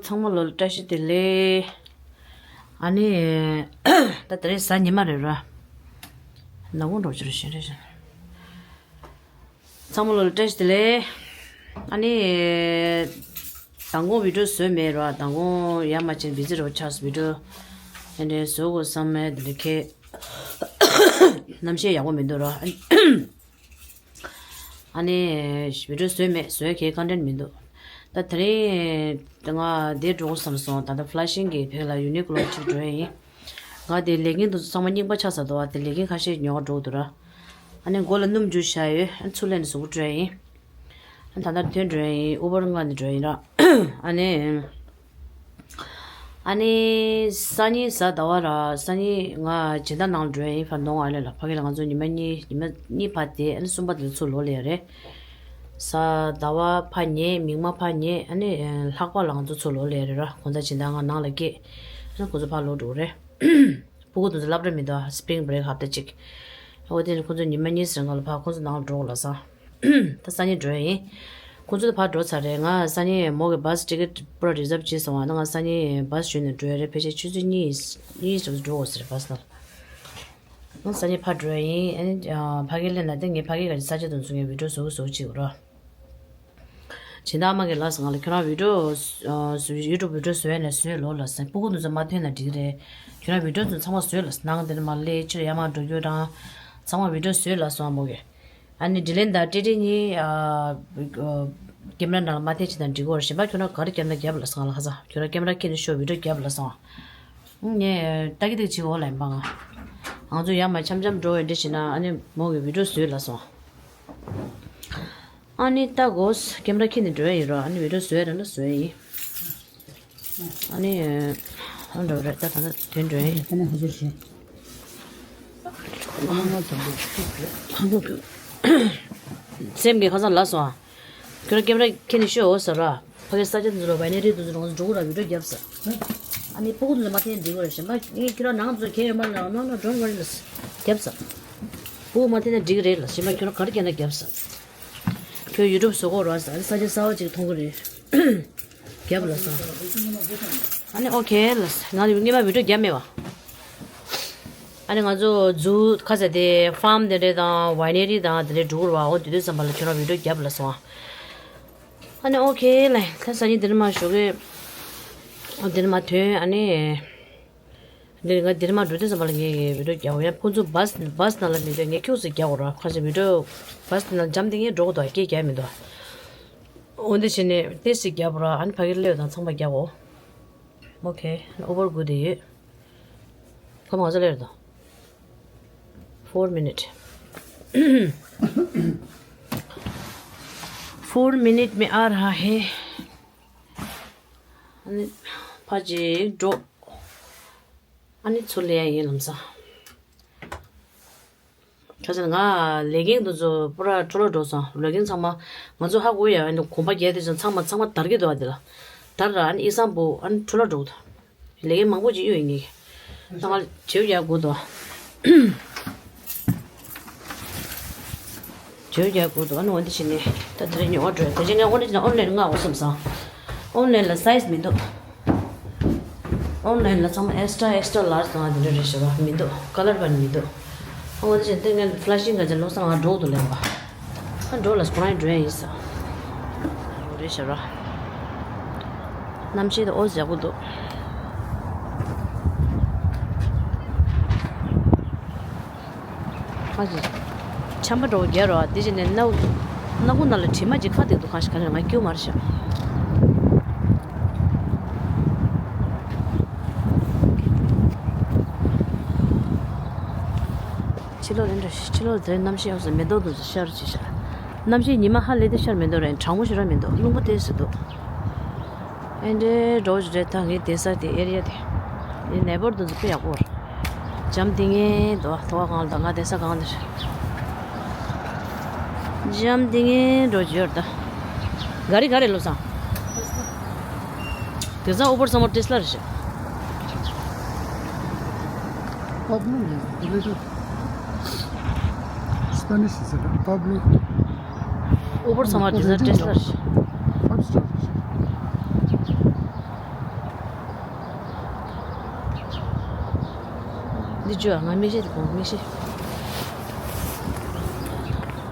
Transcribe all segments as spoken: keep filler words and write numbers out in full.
ཚང་མ་ལོ་ལ་བཀྲ་ཤིས་བདེ་ལེགས། ཨ་ནི། ད་དེ་རིང་གཟའ་ཉི་མ་རེད་ར། ནག་པོ་འགྲོ་ཆེ་རེད་ཤེས་རེད་ཤེས། ཚང་མ་ལོ་ལ་བཀྲ་ཤིས་བདེ་ལེགས། ཨ་ནི། མདང་དགོང་བི་ཌིའོ་བཟོས་མེད་ར། མདང་དགོང་ཡར་མར་ཅིག་བི་ཛི་རུ་ཆགས། བི་ཌིའོ་དེ་འདྲའི་བཟོ་དགོས་བསམ་མེད་དེ་འདྲ་ཁེ། གནམ་གཤིས་ཡག་པོ་མི་འདུག་ར། ཨ་ནི། བི་ཌིའོ་བཟོས་མེད། བཟོས་ཁེ་ཀོན་ཊེན་མི་འདུག་ད་དེ་རིང་ང་འདིར་འགྲོ་དགོས་བསམ་སོང་། ད་ལྟ་ཕ་ལ་ཤིང་གི་བེག་ལ་ཡུ་ནི་ཀོ་ལོ་ཅིག་འགྲོ་ཡ་ཡིན། ང་དེ་ལས་འགན་དུ་ཚང་མ་རྙིང་པ་ཆགས་ཚར་འདུག་ཨ་དེ་ལས་འགན་ཁ་ཤས་ཉོ་ག་འགྲོ་གི་འདུག་ར། ཨ་ནི་མགོ་ལ་སྣུམ་འཇུ་བཞག་ཡོད། ཨ་ཚུར་ལེན་ནས་གཟུགས་པོ་འགྲོ་ཡ་ཡིན། ཨ་ད་ལྟ་ཐོན་འགྲོ་ཡ་ཡིན། ཨུ་བར་མངགས་ནས་འགྲོ་ཡ་ཡིན་ར། ཨ་ནི། ཨ་ནི། སང་ཉིན་གཟའ་ཟླ་བ་ར། སང་ཉིན་ང་སྦྱིན་བདག་ནང་ལ་འགྲོ་ཡ་ཡིན། ཕར་ནོར་ཝི་ཨའི་ལེན་ལ། ཕ་གི་ལ་ང་ཚོ་ཉི་མ་གཉིས། ཉི་མ་གཉིས་ཕར་བསྡད། ཨ་ནི་གསུམ་པ་དེ་ཚུར་ལོག་ལ་ཡ་རེད། གཟའ་ཟླ་བ་ཕར་ཉལ། མིག་དམར་ཕར་ཉལ། ཨ་ནི་ལྷག་པ་ལ་ང་ཚོ་ཚུར་ལོག་ལ་ཡ་རེད་ར། ཁོང་ཚོ་སྦྱིན་བདག་ང་ནང་ལ་སྐྱེལ། ཨ་ནི་ཁོང་ཚོ་ཕར་ལོག་འགྲོ་གི་རེད། སྤུ་གུ་དེ་ཚོ་སློབ་གྲྭ་མི་འདུག་སྤྲིང་བྷི་རེག་ཧབ་ཏ་གཅིག་འོ་དེ་ནི་ཁོང་ཚོ་ཉི་མ་གཉིས་ཟེར་ག་ལ་ཕར་ཁོང་ཚོ་ནང་ལ་འགྲོ་དགོས་ལབ་སོང་། ད་སང་ཉིན་འགྲོ་ཡ་ཡིན། ཁོང་ཚོ་ད་ཕར་འགྲོ་ཚར་རེད། ང་སང་ཉིན་མོ་གི་བྷ་སི་ཊི་ཀེ་ཊི་པུ་ར་རི་ཛབ་བྱས་སོང་བ། ད་ང་སང་ཉིན་བྷ་སི་ཞོན་ནས་འགྲོ་ཡ་རེད། ཕལ་ཆེར་ཆུ་ཚོད་གཉིས་གཉིས་ཙམ་འགྲོ་དགོས་ཟེར་བྷ་སི་ནང་ལ། ང་སང་ཉིན་ཕར་འགྲོ་ཡ་ཡིན། ཨ་ནི་ཕ་གི་སླེབས་ན་དེ་ངས་ཕ་གི་ག་རེ་ས་ཆ་དང་མཚུངས་ཡ་བི་ཌིའོ་བཟོ་གི་བཟོ་གི་བྱེད་དགོས་ར། སྦྱིན་བདག་མ་གི་ལགས་སོ། ང་ལ་ཁྱོད་རང་བི་ཌིའོ་ཨ་ཡུ་ཊུབ་བི་ཌིའོ་བཟོ་ཡ་ན་བཟོས་ལོ་ལབ་སོང་། སྤུ་གུ་འདི་ཚོ་མ་ཐོན་ན་འགྲིག་གི་རེད། ཁྱོད་རང་བི་ཌིའོ་ཚོ་ཚང་མ་བཟོས་ལབ་སོང་། ནང་དེ་ནས་མར་སླེབས། ཕྱིར་ཡར་མར་འགྲོ་རྒྱུ་དང་། ཚང་མ་བི་ཌིའོ་བཟོས་ལབ་སོང་། ཨ་མོ་གི། ཨ་ནི་ཌི་ལན་དང་ཏྲེ་ཏྲེ་གཉིས་ཨ་ཀེམ་ར་ནང་ལ་མ་འཐེན་བྱས་ན་འགྲིག་གི་རེད། གཞན་པ་ཁྱོད་རང་ག་རེ་བརྒྱབ་ན་བརྒྱབ་ལབ་སོང་། ང་ལ་ཁ་སང་ཁྱོད་རང་ཀེམ་ར་འཁྱེར་ནས་ཤོག་བི་ཌིའོ་བརྒྱབ་ལབ་སོང་། ངས་ཏག་ཏག་བྱེད་འོ་ལབ་ཡིན་པ། ང་ང་ཚོ་ཡར་མར་འཆམ་འཆམ་འགྲོ་བའི་འདྲ་བྱས་ན། ཨ་ནི་མོ་གི་བི་ཌིའོ་བཟོས་ལབ་སོང་། ཨ་ནི་ད་གོ། ཀེམ་ར་འཁྱེར་ནས་འགྲོ་ཡ་ཡིན་རོ། ཨ་ནི་བི་ཌིའོ་བཟོས་ར་ན་བཟོས་ཡིན། ཨ་ནི། ཨ་འགྲོ་རེད། ད་ད་ད་དོན་འགྲོ་ཡིན། ཁོ་ན་ཁོ་ཚོར་ཞུ། སེམས་ཀྱི་ཁ་སང་ལབ་སོང་ཨ། ཁྱོད་རང་ཀེམ་ར་འཁྱེར་ནས་ཤོག་འོ་ཟེར་ར། ཕ་གིའི་ས་ཆ་འདི་ཚོ་ལ་བའི་ནེ་རི་འདི་ཚོ་ང་ཚོ་འགྲོ་གི་ར། བི་ཌིའོ་བརྒྱབ་ཟེར། ཨ་ནི་སྤུ་གུ་འདི་ཚོ་མ་འཐེན་འགྲིག་གི་རེད། གཞན་པ་ངས་ཁྱོད་རང་ནང་ཚོ་ཁྱེར་ཡོད་མ་རེད། No, no, don't worry ལབ། བརྒྱབ་ཟེར། སྤུ་གུ་མ་འཐེན་ན་འགྲིག་གི་རེད་ལབ། གཞན་པ་ཁྱོད་རང་ག་རེ་བརྒྱབ་ན་བརྒྱབ་ཟེར། ཁྱོད་ཡུ་ཊུབ་བཟོ་གོ་ར་ཟེར། ཨ་ནི་ས་ཆ་གསར་པ་ཅིག་མཐོང་གི་རེད། བརྒྱབ་ལབ་སོང་། ཨ་ནི་ཨོ་ཁེ་ལབ། ང་སྔོན་མ་བི་ཌིའོ་བརྒྱབ་མེད་པ། ཨ་ནི་ང་ཚོ་ཛུ་ཁ་ཟེར་དེ་ཕཱམ་དེ་འདྲས་དང་ཝའི་ནེ་རི་དང་དེ་འདྲས་འགྲོ་གི་རེད་པ། འོ་དེ་དུས་ཙམ་པ་ལ་ཁྱོད་རང་བི་ཌིའོ་བརྒྱབ་ལབ་སོང་། ཨ་ནི་ཨོ་ཁེ་ལབ། ད་སང་ཉིན་དེ་ནས་མར་ཞོགས་ཀས་དེ་ནས་མར་ཐོན། ཨ་ནི་འདིར་ང་དེ་ནས་མར་འགྲོ་དུས་ཙམ་པ་ལ་ངས་བི་ཌིའོ་རྒྱག་གོ། ཡང་ཁོང་ཚོ་བྷ་སི་བྷ་སི་ནང་ལ་མི་འདུག་ངས་ཁྱུག་ཙམ་རྒྱག་གོ་ར། ཁ་ཤས་བི་ཌིའོ་བྷ་སི་ནང་འཇམ་ཐིང་ངེ་འགྲོ་གི་འདུག་སྐད་རྒྱག་མི་འདུག་འོ་འདི་བྱས་ནས་ཏོག་ཙམ་རྒྱབ་ར། ཨ་ནི་ཕ་གིར་སླེབས་དང་ཚང་མ་རྒྱག་གོ། ཨོ་ཁེ། ཨུ་བར་སྒུག་བསྡད་ཡོད། ཁོ་མ་ང་ཚོ་སླེབས་དང་། Four minute. Four minute में आ रहा है. ཨ་ནི་ཕར་ཅིག་འགྲོ། ཨ་ནི་ཚུར་སླེབས་ཡ་ཡིན་ལམ་སང་། ཁ་སང་ང་ལས་འགན་དེ་ཚོ་པུ་ར་འཕྲོ་བརླག་འགྲོ་སོང་། ལས་འགན་ཚང་མ་ང་ཚོ་ཧ་གོ་ཡ། ཨ་ནི་གོམ་པ་རྒྱག་དུས་ཙང་ཚང་མ་ཚང་མ་དར་གྱི་འདུག་ཨ། དེ་ལ་དར་ར། ཨ་ནི་ཨི་སམ་བུ་ཨ་ནི་འཕྲོ་བརླག་འགྲོ་གི་འདུག་ལས་འགན་མང་པོ་ཅིག་གཡུག་ཡིན་གྱི། ད་ང་བྱེའུ་རྒྱག་དགོས་འདུག་བྱེའུ་རྒྱག་དགོས་འདུག་ཨ་ནི་འོ་འདི་བྱས་ནས་ད་དེ་རིང་ཉོ་བ་འགྲོ་ཡ། དེ་རྗེས་ངས་དངོས་གནས་བྱས་ན་ཨོན་ལན་མངགས་འོ་བསམ་སོང་། ཨོན་ལན་ལ་སའི་ཛི་མི་འདུག་ཨོན་ལན་ལ་ཚང་མ་ཨེག་སི་ཊ་ར་ཨེག་སི་ཊ་ར་ལར་ཇི་དང་དེ་འདྲ་རེད་ཤག་ར། མི་འདུག་ཀ་ལར་བ་ནི་མི་འདུག་ཨ་འོ་དེ་བྱས་ནས་ངས་ཕ་ལ་ཤིང་ག་ཅིག་ལོག་ས་ང་འགྲོ་འདུག་ལན་པ། ཨ་འགྲོ་ལ་སྐོར་ར་འགྲོ་ཡ་ཡིན་ས། རེད་ཤག་ར། གནམ་གཤིས་དེ་ཨོ་ཡག་པོ་འདུག་ཨ་ཅེ། ཆམ་པ་འདྲ་བོ་རྒྱག་རོགས། དེ་བྱས་ནས་སྣ་སྣ་ཁུང་ནང་ལ་དྲི་མ་ཅིག་ཁ་གཏད་འདུག་གང་ཞིག་ག་རེ་ང་སྐྱོ་མ་རེད་ཤག་ཕྱི་ལོགས་ལ་འགྲོ། ཕྱི་ལོགས་དེ་གནམ་གཤིས་ཡག་སོང་། མེ་ཏོག་དེ་ཚོ་ཤར་ཅིག་ཤར། གནམ་གཤིས་ཉི་མ་ཧ་ལས་དེ་ཤར་མེ་ཏོག་རེད། གྲང་མོ་ཞེ་དྲག་མི་འདུག་རླུང་པོ་དེ་ཟེར་འདུག་ཨེ་འདྲའི་འགྲོ་རེད། ད་ངའི་བསྡད་ས་དེ་ཨེ་རི་ཡ་དེ། ངའི་ནེ་བར་དེ་ཚོ་དཔེ་ཡག་པོ་རེད། འཇམ་ཐིང་ངེ་འདུག་ཐོག་ཁ་གང་ལ་ད་ང་བསྡད་ས་གང་དེ་རེད། འཇམ་ཐིང་ངེ་འགྲོ་རྒྱུ་རེད་ད། ག་རེ་ག་རེ་བློ་བཟང་། དེ་ཚང་ཨུ་བར་ཚང་མ་ཊེ་སི་ལ་རེད་ཤག Pablo, Spanish is a Pablo. ཨུ་བར་ཚང་མ་ཊེ་སི་ལ་ཊེ་སི་ལ་རེད་ཤག Five star. འདི་བཅུ་ཨ། ང་མིག་ཤེལ་དེ་གོང་མིག་ཤེལ།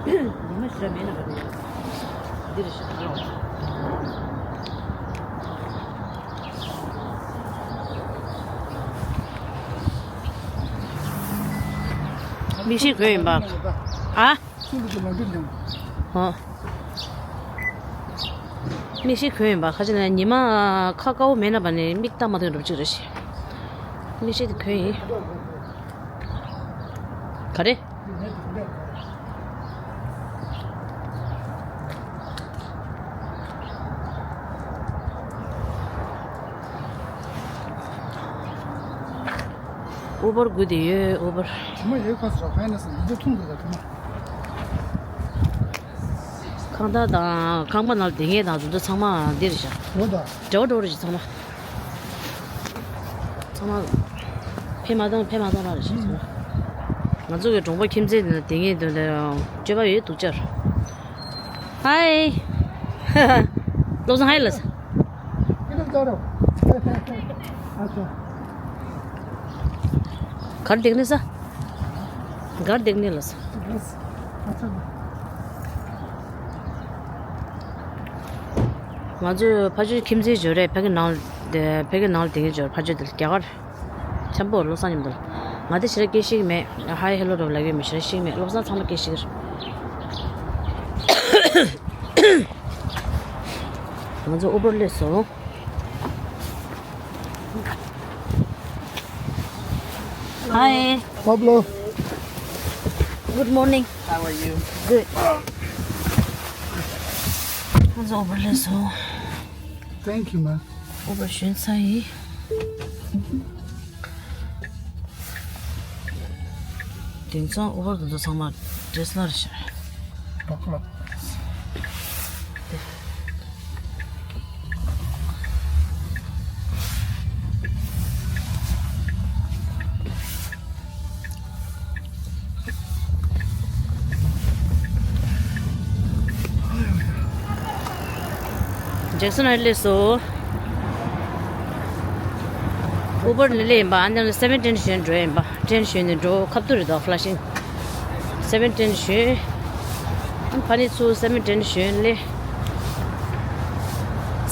ཉི་མ་ཞིག་ར་མེད་ན་ག་དེ། འདི་རེད་ཤག་ཨ་ལོ། མིག་ཤེལ་གོན་ཡིན་པ། ཨ། ཚུལ་དུ་ལམ་འགྲོ་འགྲོ། ཧོ། མིག་ཤེལ་གོན་ཡིན་པ། ཁ་ཅིག་ན་ཉི་མ་ཁ་དཀར་པོ་མེད་ན་བ་ནི་མིག་ལྟ་མ་ཐུབ་འགྲོ་གཅིག་རེད་ཤག་མིག་ཤེལ་དེ་གོན་ཡིན། ག་རེ། ཨུ་བར་དགོས་དེ་ཡོད། ཨུ་བར། དྲི་མ་ཡོད་ཁ་སོ་ཧན་ནས་སོང་། འདི་ཐུང་དུ་ད་དྲི་མ། ཁང་བདག་དང་ཁང་པ་ནང་ལ་བསྡད་མཁན་དང་དེ་ཚོ་ཚང་མ་འདི་རེད་ཤག་འོ་ད། འདྲ་བོ་འདྲ་བོ་རེད་ཤག་ཚང་མ། ཚང་མ། ཕེབས་མ་གཏོང་། ཕེབས་མ་གཏོང་ར་རེད་ཤག་ཚང་མ། ང་ཚོ་གི་གྲོང་པ་ཁྱིམ་མཚེས་དེ་ན་བསྡད་མཁན་དེ་ལ་སྤྱོད་པ་ཡོད་འདུག་ཅར། ཧའི། བློ་བཟང་ཧའི་ལགས། གར་བསྡད་ནི་ས། གར་བསྡད་ནི་ལགས། ང་ཚོས་ཕ་ཆོས་ཁྱིམ་མཚེས་ཞོར་རེད། ཕ་གི་ནང་ཕ་གི་ནང་ལ་བསྡད་མཁན་ཞོར་ཕ་ཆོས་དེ་ལ་རྒྱ་གར། འཆམ་པོ་བློ་བཟང་མཉམ་དུ། ང་དེ་ཞེ་དྲག་སྐད་ཤེས་ཀྱི་མེད། ཧའི་ཧེ་ལོ་འདྲ་པོ་ལབ་ཀྱི་མེད། ཞེ་དྲག་ཤེས་ཀྱི་མེད། བློ་བཟང་ཚང་མ་སྐད་ཤེས་ཀྱི་རེད། ང་ཚོ་ཨུ་བར་སླེབས་སོང་། Hi. Pablo. Good morning. How are you? Good. ང་ཚོ་ཨུ་བར་སླེབས་སོང་། Thank you, man. ཨུ་བར་ཞོན་ཚར་ཡིན། དེང་སང་ཨུ་བར་དེ་ཚོ་ཚང་མ་ཌི་ཨེས་ཨེལ་ཨར་རེད་ཤག་ཇེག་སན་ཧའིཊ་སླེབས་སོང་། ཨུ་བར་ནས་སླེབས་ཡིན་པ། ཨ་ནི་སེ་བེན་ཊེན་ཞོན་འགྲོ་ཡིན་པ། ཊེན་ཞོན་ནས་འགྲོ། ཁ་ཐུག་རེད་དོ། ཕ་ལ་ཤིང་། སེ་བེན་ཊེན་ཞོན། ཨ་ནི་ཕ་ནི་ཚུར་སེ་བེན་ཊེན་ཞོན་སླེབས།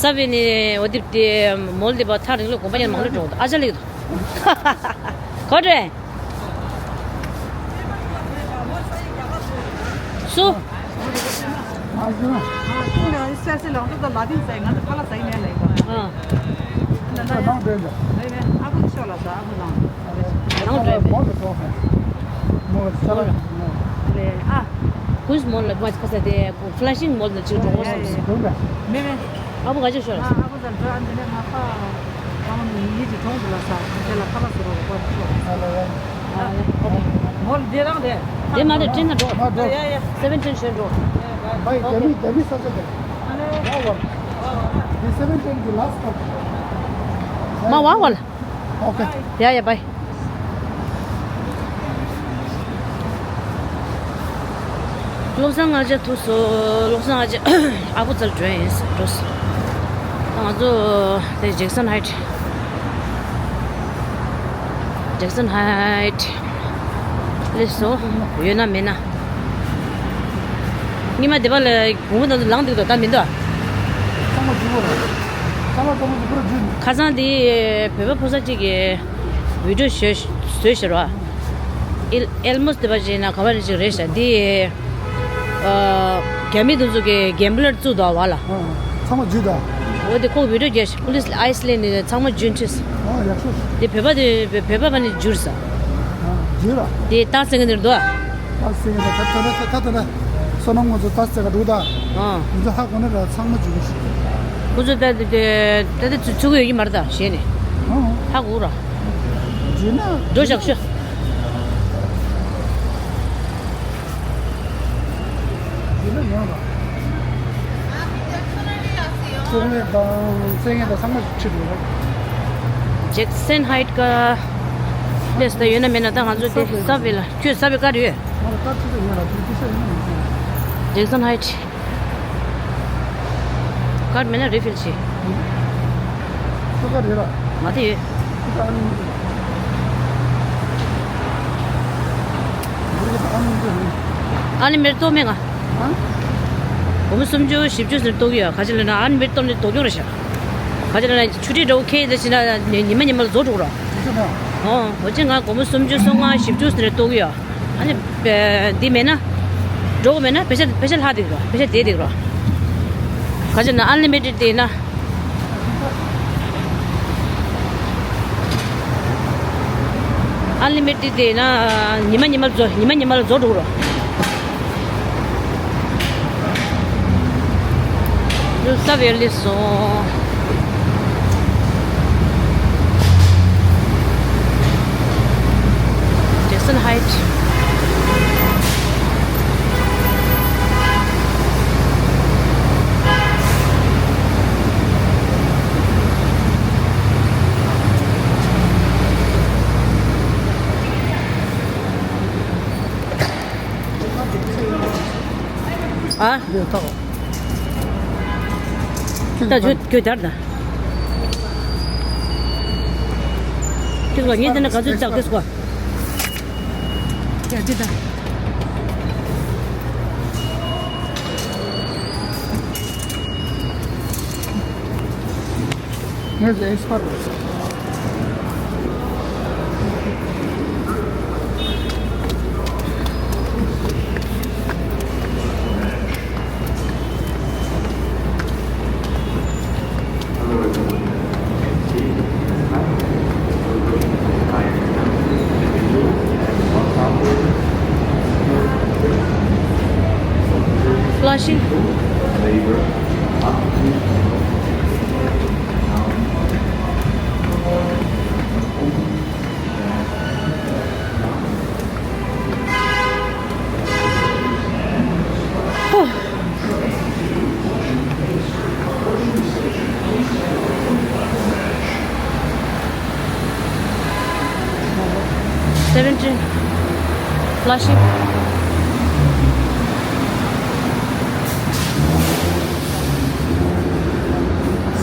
ས་བེ་ནི་འོ་དེབ་དེ་མོལ་དེ་པ་ཐག་རིང་ལོ་དགོན་པ་ཉར་མང་ལོ་འགྲོ་འདུག་ཨ་ཅག་ལེགས་འདུག་གོ་དྲན། སུ། ཨ། ཀུན་མོལ་ལ་མ་ཁ་ས་དེ་ཕ་ལ་ཤིང་མོལ་ལ་ཅིག་འགྲོ་དགོས་བསམ་སོང་། མེད་མེད། ཨ་ཁུ་ག་ཅིག་ཤོར་ལ། ཨ་ཁུ་ཟ་འགྲོ། ཨ་འདི་ལས་ང་ཕ་ཨ་མ་མི་ཡིད་ཀྱི་གྲོང་དུ་ལ་ས་དེ་ལ་ཁ་པ་སུ་རོ་རོ་པ་ཤོར། ཨ་ལ་ཡ། ཨ་ལ་ཡ། མོལ་དེ་རང་རེད། དེ་མ་རེད། ཊེན་ན་འགྲོ། ཡ་ཡ། སེ་བེན་ཊེན་ཞོན་འགྲོ། བའི་རྒྱ་མི་རྒྱ་མི་ས་ཆ་དེ། ཨ་ལ་ཡ། ཝ་ཝ། དེ་སེ་བེན་ཊེན་གི་ལ་སི་ཊི་སི་ཊོབ། མ་ཝ་ཝ་ལ། Okay. Yeah, yeah, bye. བློ་བཟང་ཨ་ཅག་ཐུག་སོང་། བློ་བཟང་ཨ་ཅག་ཨ་ཁུ་རྩར་འགྲོ་ཡིན་ཟེར་འགྲོ་སོང་། ང་ཚོ་དེ་ཇེག་སན་ཧའིཊ། ཇེག་སན་ཧའིཊ་སླེབས་སོང་། ཡོད་ན་མེད་ན། ཉི་མ་དེ་པ་ལ་གུང་པ་དང་ལངས་འདུག་ད་མི་འདུག་ཚང་མ་འཇུ་བོ་རེད། ཚང་མ་ཚང་མ་འཇུ་བོ་རེད། འཇུ། ཁ་སང་དེ་བོད་པ་ཕོ་གསར་གཅིག་གིས་བི་ཌི་ཡོ་བཟོས་བཟོས་ཤག་ར། ཨེལ་ཨེལ་མོ་སི་དེ་པ་ཅིག་ན་ག་བ་རེ་ཅིག་རེད་ཤག་དེ་ཨ་རྒྱ་མི་དེ་ཚོ་གི་གེམ་བི་ལར་བཙུགས་འདུག་བ་ལ། ཨ། ཚང་མ་འཇུ་ད། འོ་དེ་ཁོ་བི་ཌི་ཡོ་རྒྱས་ཤག་ཨ་ལིས་ཨའི་སི་ལེན་ནས་ཚང་མ་འཇུ་འཁྲིས། ཨ་ཡག་ཤོས། དེ་བོད་པ་དེ་བོད་པ་བ་ནས་འཇུར་ས། ཨ་འཇུ་ར། དེ་རྟགས་སེང་གེ་འདིར་འདུག་ཨ། རྟགས་སེང་གེ་ད་ད་ད་ད་ད་ད་བསོད་ནམས་ང་ཚོ་རྟགས་སེང་གེ་འདུག་ད། ཨ། ང་ཚོ་ཧ་གོ་ན་ར་ཚང་མ་འཇུ་གི་ཤི། ཁོ་ཚོ་ད་དེ་དེ་ད་དེ་ཚུ་ཚུགས་ཡོད་ཀྱི་མ་རེད་ད་ཞེས་ནས། ཨ། ཧ་གོ་ར། འཇུ་ན། འགྲོ་བཞག་ཤོག་འཇུ་ན་ཡོང་ར། ཚོང་ལས་དང་བཙན་ངན་དང་ཚང་མ་ཁྲིད་འགྲོ་རེད། ཇེག་སན་ཧའིཊ་ཀ་ལས་ད་ཡོད་ན་མེད་ན། ད་ང་ཚོ་དེ་སབ་ཝེ་ལ། ཁྱོད་སབ་ཝེ་ཀར་ཡོད། ང་ལ་ཀར་ཁྲིད་ཡོད་ལ་དེ་དེ་ཤ་ཡོད་ན་མི་ཤེས། ཇེག་སན་ཧའིཊ་ཀར་མེད་ན་རི་ཕིལ་བྱེད། ཁྱོད་ཀར་ཡོད་ལ། ང་དེ་ཡོད། ཁྱོད་ཀར་ཨ་ནི་མི་ཤེས། ཨ་ལི་མེར་ཏོ་མེ་ང་། སྒོར་མོ་སུམ་ཅུ་བཞི་བཅུ་ཟེར་གཏོང་གི་ཡོད། ག་ཅི་ལབ་ན་ཨ་ལི་མེར་ཏོ་ནི་ལྡོག་ཡོང་རེད་ཤག་ག་ཅི་ལབ་ན་ཆུ་ཊི་འདྲ་བོ་ཁེལ་ཡིན་ད་ཕྱིན་ན་ཉི་མ་ཉི་མ་ལ་རྫོགས་འགྲོ་གི་རེད། ཨོ་འོ་ཅི་ང་སྒོར་མོ་སུམ་ཅུ་སོ་ལྔ་བཞི་བཅུ་ཟེར་གཏོང་གི་ཡོད། ཨ་ནི་འདི་མེད་ན། འགྲོ་གི་མེད་ན་པེ་ཤ་པེ་ཤ་ལྷག་བསྡད་ཀྱི་རེད། པེ་ཤ་བསྡད་བསྡད་ཀྱི་རེད། ག་ཅི་ལབ་ན་ཨན་ལི་མི་ཊེཌ་བསྡད་ན། ཨན་ལི་མི་ཊེཌ་བསྡད་ན་ཉི་མ་ཉི་མ་རྫོགས། ཉི་མ་ཉི་མ་ལ་རྫོགས་འགྲོ་གི་རེད། འདི་ས་བེ་ལི་སོང་། Jackson Heights. ཨ། ད་ཁྱོད་ཁྱོད་དར་ད། ཁྱོད་ལ་ངས་འདི་ན་ག་ཚོད་བཙག་དེ་སྐོར། ཡ་འདི་ད། ངས་ཨེག་སི་པར། Flushing. Seventeen. Flushing.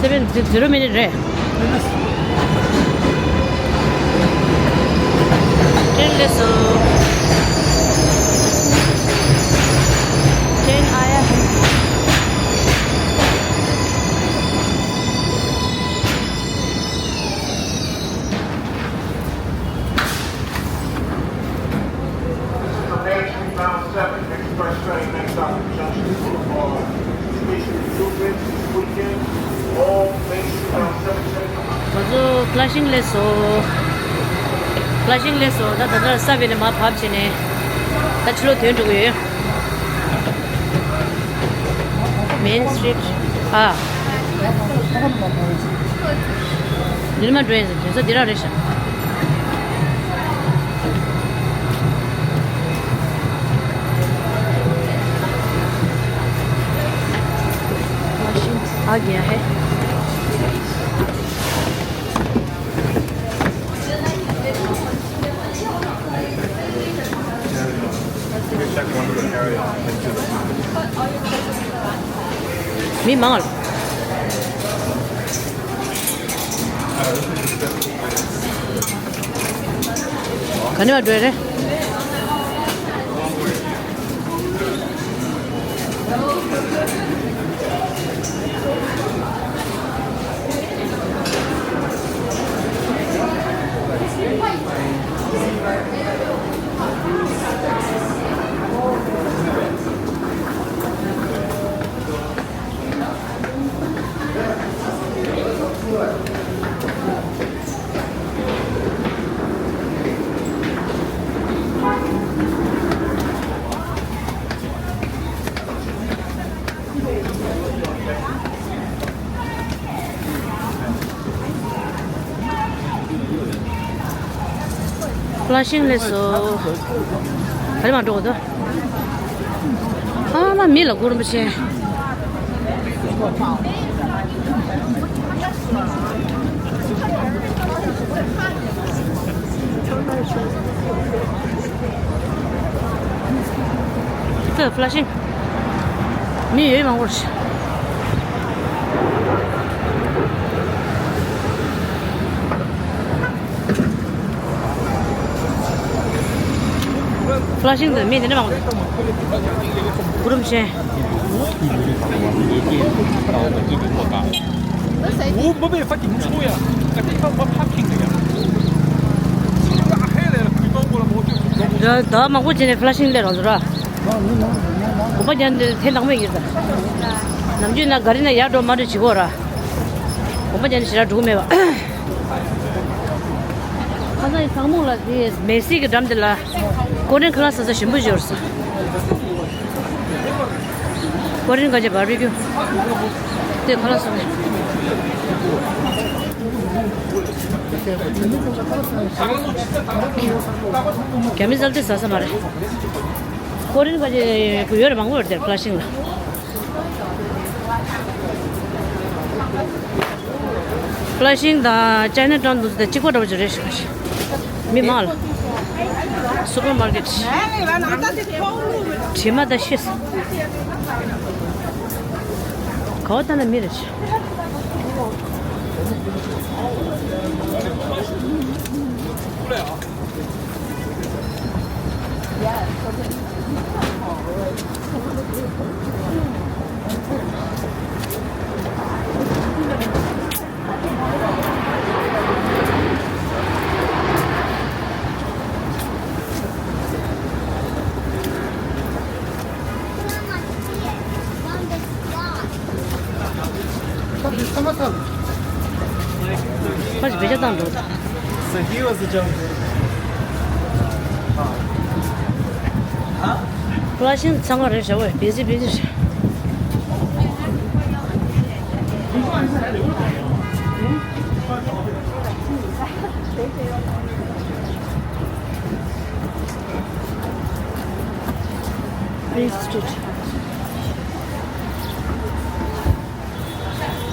Seven zero minute རེད། Train སླེབས་སོང་། Train आया है। The Main Street Bound seven Express train next stop at Junction Boulevard. Station improvements this weekend. All Main Street Bound seven trains. ང་ཚོ་Flushing སླེབས་སོང་། Flushing སླེབས་སོང་། ད་ད་ལྟ་ས་བེ་ལ་མར་བབས་བྱས་ནས་ད་ཕྱི་ལོགས་ཐོན་འགྲོ་གི་ཡོད། Main Street. ཨ། འདིར་མ་འགྲོ་ཡིན་ཟེར། དེ་ཚོ་འདི་རང་རེད་ཤག आ गया है। མི་མང་ང་། ག་ནས་མར་འགྲོ་ཡ་རེད། Flushing སླེབས་སོང་། ག་རེ་མ་འགྲོ་གི་འདུག་ཨ་མ་མི་ལ་སྒོར་རིན་པོ་ཆེ། ད་Flushing མི་ཡོད་མང་པོ་རེད། ཕ་ལ་ཤིང་དུ་མི་དེ་འདྲ་མང་པོ་འདུག་གུ་རུ་མི་ཤེས། ད་ད་མང་པོ་བྱས་ནས་ཕ་ལ་ཤིང་སླེབས་རོགས་ཟེར་ར། གོམ་པ་རྒྱག་འདི་ཐེངས་དང་པོ་ཡིན་ད། ནམ་རྒྱུན་ན་ག་རེ་ན་ཡར་འགྲོ་མར་འགྲོ་བྱེད་ཀྱི་ཡོད་ར། གོམ་པ་རྒྱག་འདི་ཞེ་དྲག་འགྲོ་གི་མེད་པ། ཁ་སང་ཡི་ཚང་མུག་ལ་དེ་མེ་སི་གི་འགྲམ་དེ་ལ། ཀོ་རེན་ཁ་ལག་ཟ་ས་ཞིམ་པོ་ཞིག་ཡོད་རེད་ཟེར། ཀོ་རེན་ག་ཅེ་བར་བི་ཀྱུ། དེ་ཁ་ལག་ཟ་ནས། རྒྱ་མི་ཟ་དེ་ཟ་ས་མ་རེད། ཀོ་རེན་ག་ཅེ་ཡོད་རེད་མང་པོ་ཡོད་རེད་དེར་ཕ་ལ་ཤིང་ལ། ཕ་ལ་ཤིང་དང་ཅའི་ན་ཊའུན་འདུག་སྟེ་གཅིག་པ་འདྲ་པོ་ཅིག་རེད་ཤག་མི་མང་ལ། སུ་པར་མར་ཀེཊ། དྲི་མ་དང་ཤི། ག་བ་ལྟ་ན་མི་རེད་ཤག་ཕ་ཞིག་བེད་སྤྱོད་བཏང་འགྲོ། ཕ་ལ་ཤིང་ཚང་མ་རེད་ཤག་བས་བེ་ཟི་བེ་ཟི་ཤག Green Street.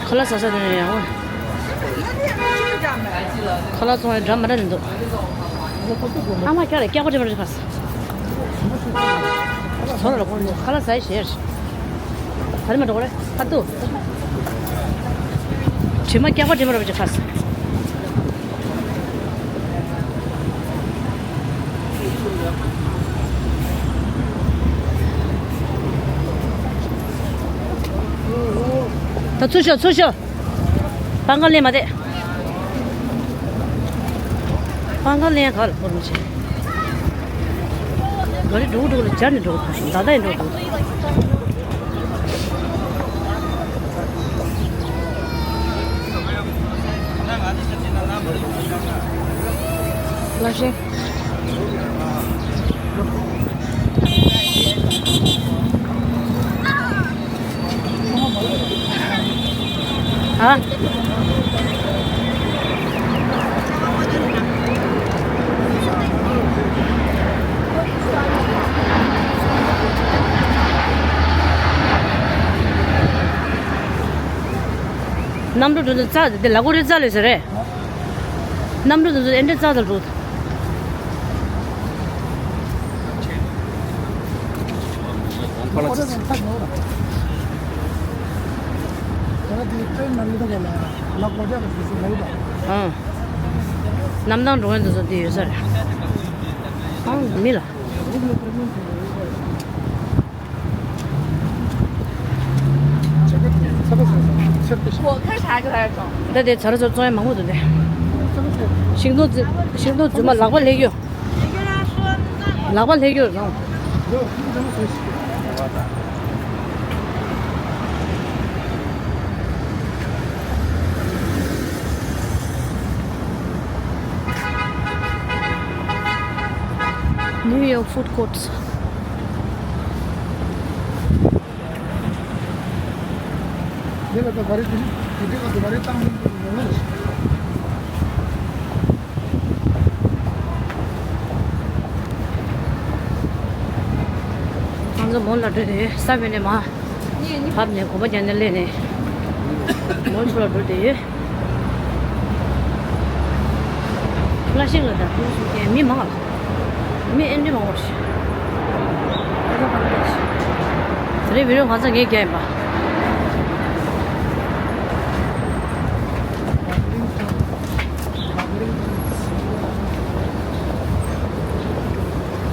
ཁ་ལག་ཟ་ས་དེ་ནས་ཡང་། ཁ་ལག་ཚོང་བའི་འགྲམ་མ་འདྲ་ནས་འདུག་ཨ་མ་ཁྱོད་ལ་སྐྱག་པ་དྲི་མ་རེད་ཁ་ཟ། ཚོར་ལ་ཁོང་ཁ་ལག་ཟ་ཡི་ཞེས། ད་རེས་མ་འགྲོ་གོ་རེད་ཁ་ཏུ། དྲི་མ་སྐྱག་པ་དྲི་མ་རེད་པ་ཅིག་ཁ་ཟ། ད་ཚུར་ཤོག་ཚུར་ཤོག་པང་ཁ་ལེན་མ་བསྡད། པང་ཁ་ལེན་ག་ལ་སྤོར་མི་བྱེད། ག་རེ་འགྲོ་གི་འགྲོ་གི་ལ་སྦྱར་ནས་འགྲོ་གི་འདུག་ད་ལྟ་ཡིན་འགྲོ་གི་འདུག་ལ་ཤེས། ཨ། གནམ་གྲུ་འགྲོ་དུས་རྩ་དེ་ལ་གོ་རེ་རྩ་ལས་ཟེར་རེད། གནམ་གྲུ་འགྲོ་དུས་ཨེ་འདྲ་རྩ་དང་འགྲོ། ཨང་། གནམ་ཐང་འགྲོ་མཁན་དེ་ཚོ་འདི་ཡོད་ས་རེད། ཨང་མི་ལ། ད་དེ་ཚ་ར་ཚོ་བཙོང་ཡ་མང་པོ་འདུག་སྟེ། ཤིང་སྡོང་རྫི་ཤིང་སྡོང་རྫུན་མ་ལག་པ་ལྷེག་ཡོད། ལག་པ་ལྷེག་ཡོད་རང་། New York food courts. ང་ཚོ་མོལ་ལ་འགྲོ་དེ་ས་བོན་ནས་མ། བབས་ནས་གོམ་པ་རྒྱག་ནས་སླེབས་ནས། མོལ་ཚུར་ལ་འགྲོ་དེ་ཡོད། ལ་ཤིང་ལ་དང་ཁོང་ཚོ་མི་མང་ལ། མི་ཨེ་འདྲ་མང་པོ་ཞིག་དེ་རིང་བི་ཌིའོ་ང་ཚོ་ངས་རྒྱག་ཡིན་པ།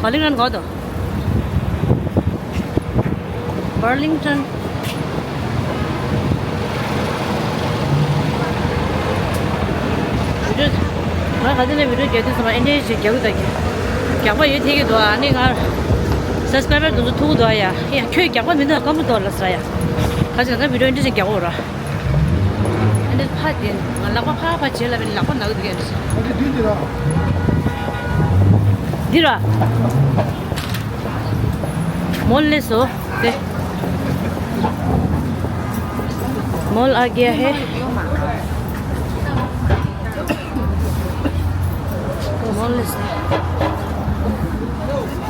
བ་ལིང་རན་གོ་དོ། Burlington། བི་ཌིའོ། ང་ག་ཚོད་ནས་བི་ཌིའོ་རྒྱག་དུས་ཙམ་པ་ཨེ་འདྲའི་ཞིག་རྒྱག་གི་འདུག་རྒྱག་པ་ཡོད་ཐེག་གི་འདུག་ཨ་ནི་ང་སབ་སི་ཀ་རའི་བར་དེ་ཚོ་ཐུག་གི་འདུག་ཨ་ཡ། ཡ་ཁྱོད་རྒྱག་པ་མི་འདུག་སྐམ་པོ་འདུག་ལབ་ས་ཡ། ཁ་ཅིག་ང་ཚོ་བི་ཌིའོ་ཨེ་འདྲ་ཞིག་རྒྱག་གོ་ར། ཨེ་འདྲ་ཕ་དེ་ང་ལག་པ་ཕ་ཕ་བྱེད་ལབ་པའི་ལག་པ་ན་གི་འདུག་ཨེ་འདྲ། འདི་ར། མོལ་ལས་སོ། དེ། मॉल आ गया है। मॉल है।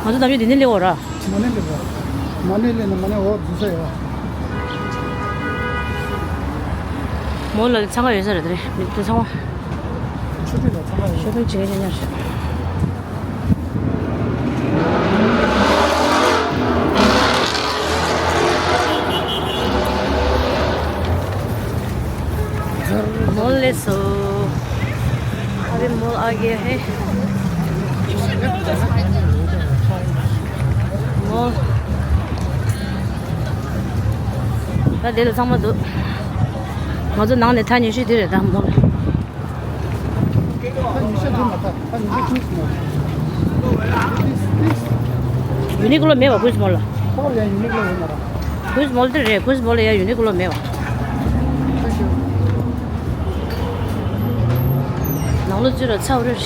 ང་ཚོ་ནམ་རྒྱུན་འདི་ནས་སླེབས་ཡོད་ར། མ་ཎི་སླེབས་པ། མ་ཎི་སླེབས་ན་མ་ཎི་འོག་འཛུལ་ས་ཡོད། མོལ་ལ་འཚང་ཁ་ཡོད་ས་རེད་དེ་རེད། མི་དེ་ཚང་མ་ཆོས་སྒྲིག་ལ་འཚང་ཁ་ཡོད། ཤོ་པིང་བྱེད་མཁན་ཉག་ཉག་རེད། मॉल ले सो। अभी मॉल आ गया है। मॉल। ད་དེ་ལ་ཚང་མ་འདུག་ང་ཚོ་ནང་ནས་ཐག་ཉེ་ཤོས་དེ་རེད་ད་མོལ། ད་ཉི་ཤུ་འདི་མ་ད། ད་ཉི་ཤུ་ཀུན་སི་མོལ། ཡུ་ནི་ཀོ་ལོ་མེད་པ་ཀུན་སི་མོལ་ལ། ཁོ་ཡང་ཡུ་ནི་ཀོ་ལོ་ཡོད་མ་རེད། ཀུན་སི་མོལ་དེ་རེད། ཀུན་སི་མོལ་ལ་ཡང་ཡུ་ནི་ཀོ་ལོ་མེད་པ། ནང་ལོ་ཚུད་ལ་ཚ་བ་རེད།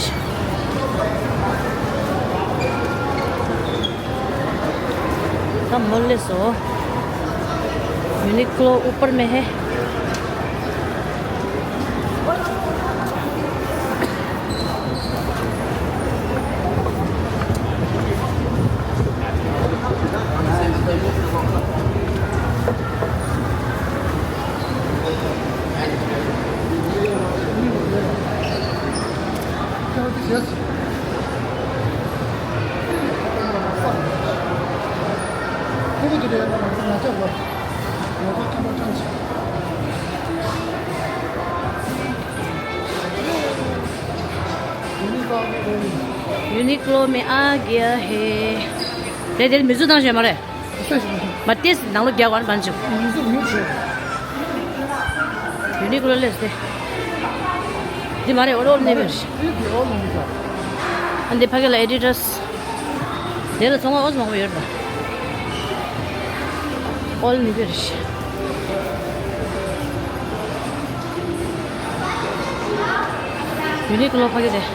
ད་མོལ་ལས་སོ། यूनिक्लो ऊपर में है। यूनिक्लो में आ गया है। དེ་དེར་མི་བཟོ་བཏང་བཞག་མ་རེད། མ་ཏེས་ནང་ལོ་རྒྱག་པར་བན་ཆུ། ཡུ་ནི་ཀོ་ལོ་ལས་ཏེ། འདི་མ་རེད། ཨོལ་ཨོལ་ནེ་བེར། ཨ་འདི་ཕ་གི་ལ་ཨེ་ཌི་ཌ་སི། དེ་ལ་ཚོང་ཁང་ཨོལ་མང་པོ་ཡོད་རེད། ཨོལ་ནེ་བེར། ཡུ་ནི་ཀོ་ལོ་ཕ་གི་རེད།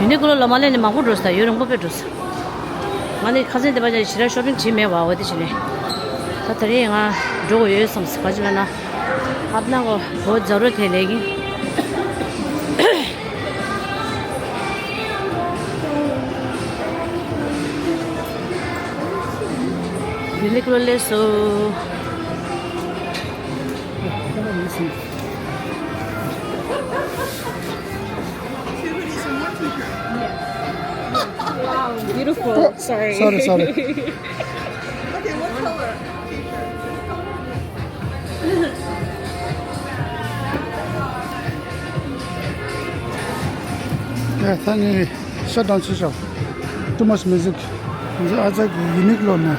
ཡུ་ནི་ཀོ་ལོ་ལ་མ་སླེབས་ནས་མང་པོ་འགྲོ་ས། ཡུན་རིང་པོ་དཔེ་འགྲོ་ས། ང་ནི་ཁ་སང་དེ་པ་ཅིག་ཞེ་དྲག་ཤོ་པིང་བྱས་མེད་པ། འོ་དེ་བྱས་ནས་ད་ད་རེས་ང་འགྲོ་དགོས་ཡོད་བསམ་སོང་། ག་ཅི་ལབ་ན། अपना को बहुत ज़रूरत है लेकिन ཡུ་ནི་ཀོ་ལོ་སླེབས་སོང་། Wow, beautiful. Sorry. Sorry, sorry. Okay, what color? ཡ་ད་ནི་ཤ་ཏང་ཆེ་ཤོག Too much music. ང་ཚོ་ཨ་ཅག་གི་ཡུ་ནི་ཀོ་ལོ་ནས་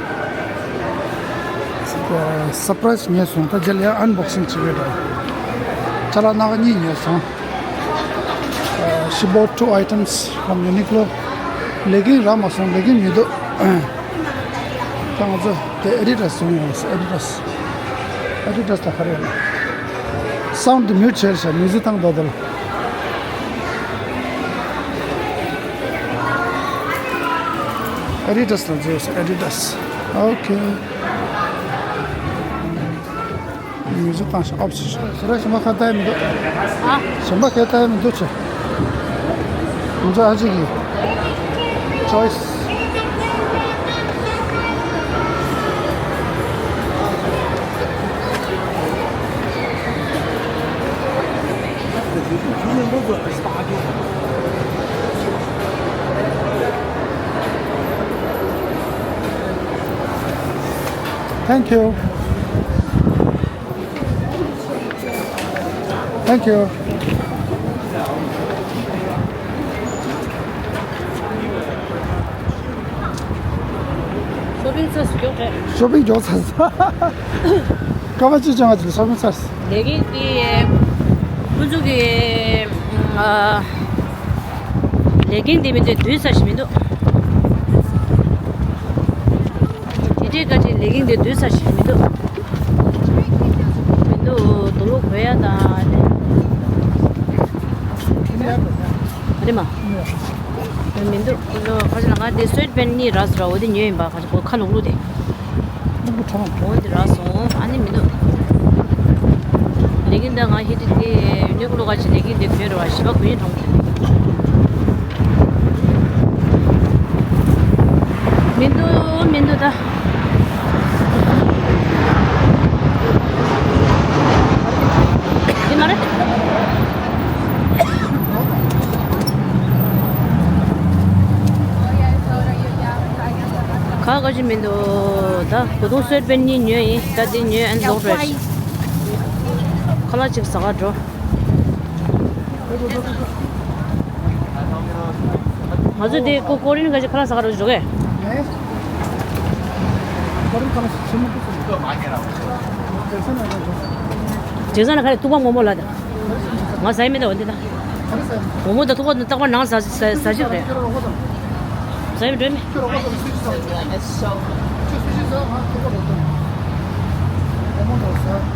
སར་པ་རའི་སི་ཉོས་སོང་། ད་རྗེས་ལ་ཡང་ཨན་བོག་སིང་བྱེད་ཀྱི་རེད། ཅ་ལག་སྣ་ཁ་གཉིས་ཉོས་སོང་། She bought two items from Uniqlo. ལེ་གིན་རག་མ་སོང་། ལེ་གིན་མི་འདུག་ད་ང་ཚོ་དེ་ཨེ་ཌི་ཌ་སི་བཟུང་ཡོང་། ཨེ་ཌི་ཌ་སི། ཨེ་ཌི་ཌ་སི་ད་ག་རེ་ཡོད་ན། སའུན་ཌི་མིའུཊ་བྱས་ཤག་མིའུ་ཛིག་བཏང་དོ་དེ་ལ། ཨེ་ཌི་ཌ་སི་ལ་འཛུལ་སོང་། ཨེ་ཌི་ཌ་སི། ཨོ་ཁེ། མིའུ་ཛིག་བཏང་ཤག་ཨོཕ་བྱས་ཤག་ཟེར་ར་གཞན་པ་ཁ་བལྟ་ཡ་མི་འདུག་ཨ། གཞན་པ་ཁ་བལྟ་ཡ་མི་འདུག་ཅེ། ང་ཚོ་ཨ་ཅེ་གི་ཅོའི་སི། Thank you. Thank you. ཤོ་པིང་ཚར་སུ་མགྱོགས་རེད། ཤོ་པིང་མགྱོགས་ཚར་སོང་། སྐར་མ་གཅིག་ཅང་ང་ཅིག་ཤོ་པིང་ཚར་སོང་། ལས་འགན་འདི་ཁོ་ཚོ་གི་ཨ། ལས་འགན་འདི་མི་འདུག། སྡུད་ས་ཞིག་མི་འདུག། དེ་འདྲའི་བཀའ་དྲིན་ལས་འགན་དེ་སྡུད་ས་ཞིག་མི་འདུག། མི་འདུག། དུག་ལོག་གོན་ཡ་དང་། རེད་མ། མི་འདུག། ཁོ་ཚོ་ཁ་ཤས་ལ་ང་དེ་སུའེ་ཌི་པན་གཉིས་རག་སོང་ར། འོ་དེ་ཉོས་ཡིན་པ། ཁ་ཤས་ཁོ་ཁ་ལུག་ལུག་དེ། འོ་དེ་རག་སོང་། ཨ་ནི་མི་འདུག། ལས་འགན་འདི་ང་ཧི་ཏི་དེ་ཡུ་ནི་ཀོ་ལོ་ག་ཅིག་ལས་འགན་དེ་གྱོན་རེད་བ། བཞི་པ་གོན་ཡིན་གྲོང་ཁྱེར། མི་འདུག། མི་འདུག་ད། འདི་མ་རེད། ཁ་ག་ཅི་མི་འདུག། ད་གོས་ཐུང་སུའེ་ཌི་པན་གཉིས་ཉོས་ཡིན། ད་འདི་ཉོས། ཨན་ལོག་རེད། ཁ་ལག་ཅིག་ཟ་ག་འགྲོ། ང་ཚོ་དེ་ཀོ་ཀོ་རི་ཡན་ག་ཅིག་ཁ་ལག་ཟ་ག་རོགས་ཞུ་གས། ཇེག་སན་ལ་ག་རེ་ཐུག་པ་མོག་མོག་ལ་ད། ང་ཟ་ཡི་མེད་ད། འོ་འདི་ད། མོག་མོག་ད་ཐུག་པ་རྟག་པར་ནང་ཟ་ཟ་ཟ་ཞིག་རེད། ཟ་ཡི་མེད་འགྲོ་མེད།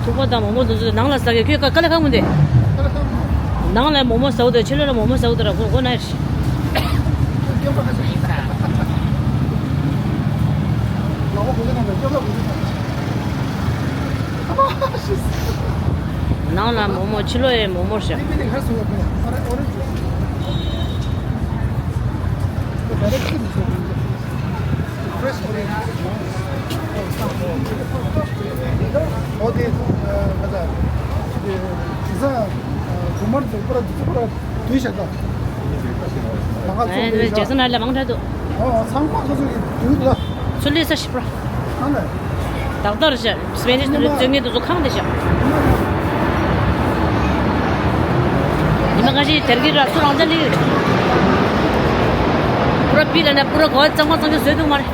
ཐུག་པ་དང་མོག་མོག་དེ་ཚོ་ནང་ལ་ཟ་གི། ཁྱོད་ཀ་ཀ་ལ་ཁ་མོ་འདི། ནང་ལ་མོག་མོག་ཟ་འུ་དེ། ཕྱི་ལོགས་ལ་མོག་མོག་ཟ་འུ་དེ་ར། གོ་གོ་ན་ཡར། ནང་ལ་མོག་མོག་ཕྱི་ལོགས་ཡའི་མོག་མོག་བཞག། འོ་དེ་ང་ཚ་དེ་ས་དུ་མར་དུ་པར་དུ་པར་དུ་ཤ་ད། ང་ཚོ་ལས་ཇེག་སན་ལ་མང་དྲགས་འདུག། ཨོ་ཚང་མ་ཁོ་ཚོ་གི་དུས་ལ། ཚུར་ལས་ས་ཞིབ་ར། ཨ་ལས། ཏག་ཏག་རེད་ཤག། སྤེན་ནིས་དུ་བཙོན་མཁན་དུ་ཚོ་ཁང་དེ་ཤག། ཉི་མ་ཁ་ཤས་དེར་གི་ར་སུ་རང་ཅག་ལི། པུ་ར་པི་ལ་ན་པུ་ར་གོ་གཙང་མ་གཙང་རྒྱུ་བཟོས་འདུག་མ་རེད།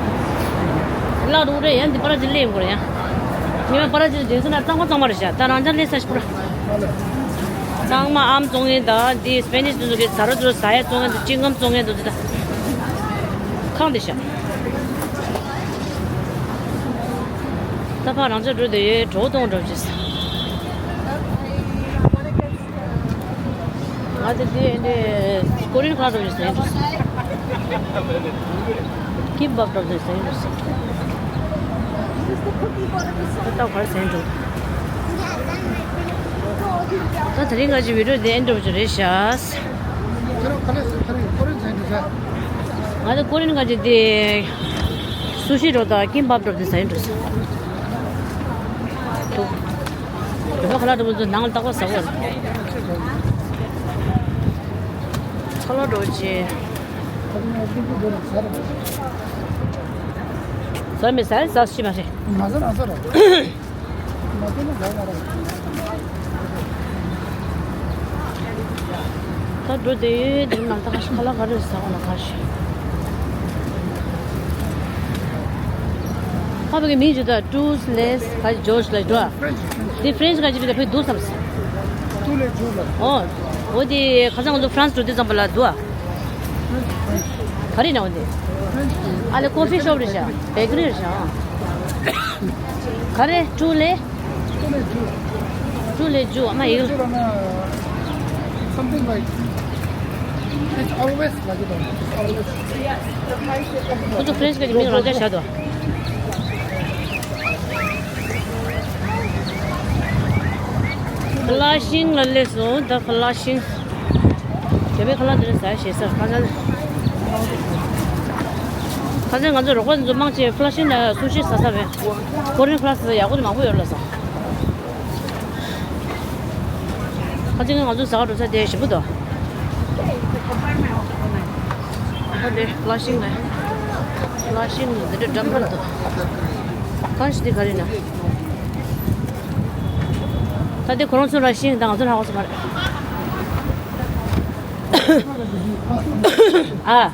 ལག་རུ་རེད། ཡང་འདི་པར་ཅི་ལས་ཡོང་གི་རེད་ཡ། ཉི་མ་པར་ཅི་ལས་ཟེར་ན་གཙང་མ་གཙང་མ་རེད་ཤག། ད་རང་ཅག་ལས་ས་ཞིབ་ར། ཚང་མ་ཨམ་བཙོང་མཁན་དང་འདི་སྤེན་ནིས་དུ་ཚོ་གི་ཟ་ར་ཚོ་ཟ་ཡ་བཙོང་མཁན་དུ་ཅི་ངམ་བཙོང་མཁན་དུ་ཚོ་ད། ཁང་དེ་ཤག། ད་ཕར་རང་ཅག་འགྲོ་དེ་ཡོད། གྲོགས་གཏོང་འགྲོ་ཅེས། ང་དེ་དེ་འདྲས་ཀོ་རི་ཡན་ཁ་ལག་འགྲོ་ཅེས་ཟེར་འགྲོ། ཀིམ་པབ་འགྲོ་ཅེས་ཟེར་འགྲོ། ད་གར་ཟེར་འགྲོ། ད་དེ་རིང་ང་ཅི་བི་ཌིའོ་དེ་ཨེན་འགྲོ་ཅེས་རེད་ཤག། ང་ཚོ་ཀོ་རི་ཡན་ག་ཅིག་དེ་སུ་ཤི་འགྲོ་དང་ཀིམ་པབ་འགྲོ་དེ་ཟ་ཡིན་འགྲོ་ས། ཡོད་པ་ཁ་ལག་འགྲོ་བོ་ཚོ་ནང་ལ་བཏགས་པ་ཟ་བར། ཁ་ལག་འགྲོ་ཅེ། ཟ་མི་ཟ་ཟ་ཤི་མ་རེད། མ་ཟ་རང་ཟ་ར། ད་འགྲོ་དེ་ཡོད་དེ་ནང་ད་ཁ་ཤས་ཁ་ལག་ག་རེ་ཟ་བ་ན་ཁ་ཤས། ཁ་བའི་མིང་ཞུ་ད་ཊུ་ལེས་ཁ་ཇོར་ཇི་ལ་འགྲོ། དེ་ཧྥ་རན་ཆི་ག་ཅི་བི་ད་བོད་འདུག་བསམ། ཊུ་ལེ་ཇོར་ལ། ཨོ། འོ་དེ་ཁ་སང་ང་ཚོ་ཧྥ་རན་སི་འགྲོ་དུས་ཙམ་པ་ལ་འདུག་ཨ། ག་རེ་ན་འོ་དེ། ཨ་ལེ་ཀོ་ཕི་ཤོབ་རེད་ཤག། བེ་ཀ་རི་རེད་ཤག། ག་རེ་ཊུ་ལེ། ཊུ་ལེ་ཇོར། ཊུ་ལེ་ཇོར། ཨ་མ་ཡིག་ཇོར་ཨ་མ། Something like, it's always like that. It's always. ཁོ་ཚོ་ཧྥ་རན་སི་སྐད་ཀྱི་མིང་རང་འཇགས་བཞག་འདུག། ཕ་ལ་ཤིང་ལ་སླེབས་སོང་། ད་ཕ་ལ་ཤིང་། རྒྱ་བོད་ཁ་ལག་འདི་ལ་ཟ་ཞེས་ཟེར། ཁ་སང་ཁ་སང་ང་ཚོ་རོགས་པ་འདི་ཚོ་མང་ཆེ་ཕ་ལ་ཤིང་ལ་སུ་ཤི་ཟ་ས་བས། ཀོ་རི་ཡན་ཁ་ལག་ཟ་ས་ཡག་པོ་དེ་མང་པོ་ཡོད་ལ་ཟ། ཁ་ཅིག་ང་ཚོ་ཟ་ག་འགྲོ་ས་དེ་ཞིམ་པོ་འདུག། ཨ་དེ་ཕ་ལ་ཤིང་ལ། ཕ་ལ་ཤིང་འདི་འདྲ་འགྲམ་པར་འདུག། གང་ཞིག་དེ་ག་རེ་ན། ད་དེ་ཁོ་རང་ཚོ་ར་ཤིང་དང་ང་ཚོ་ལྷག་པ་ཚོ་མ་རེད། ཨ།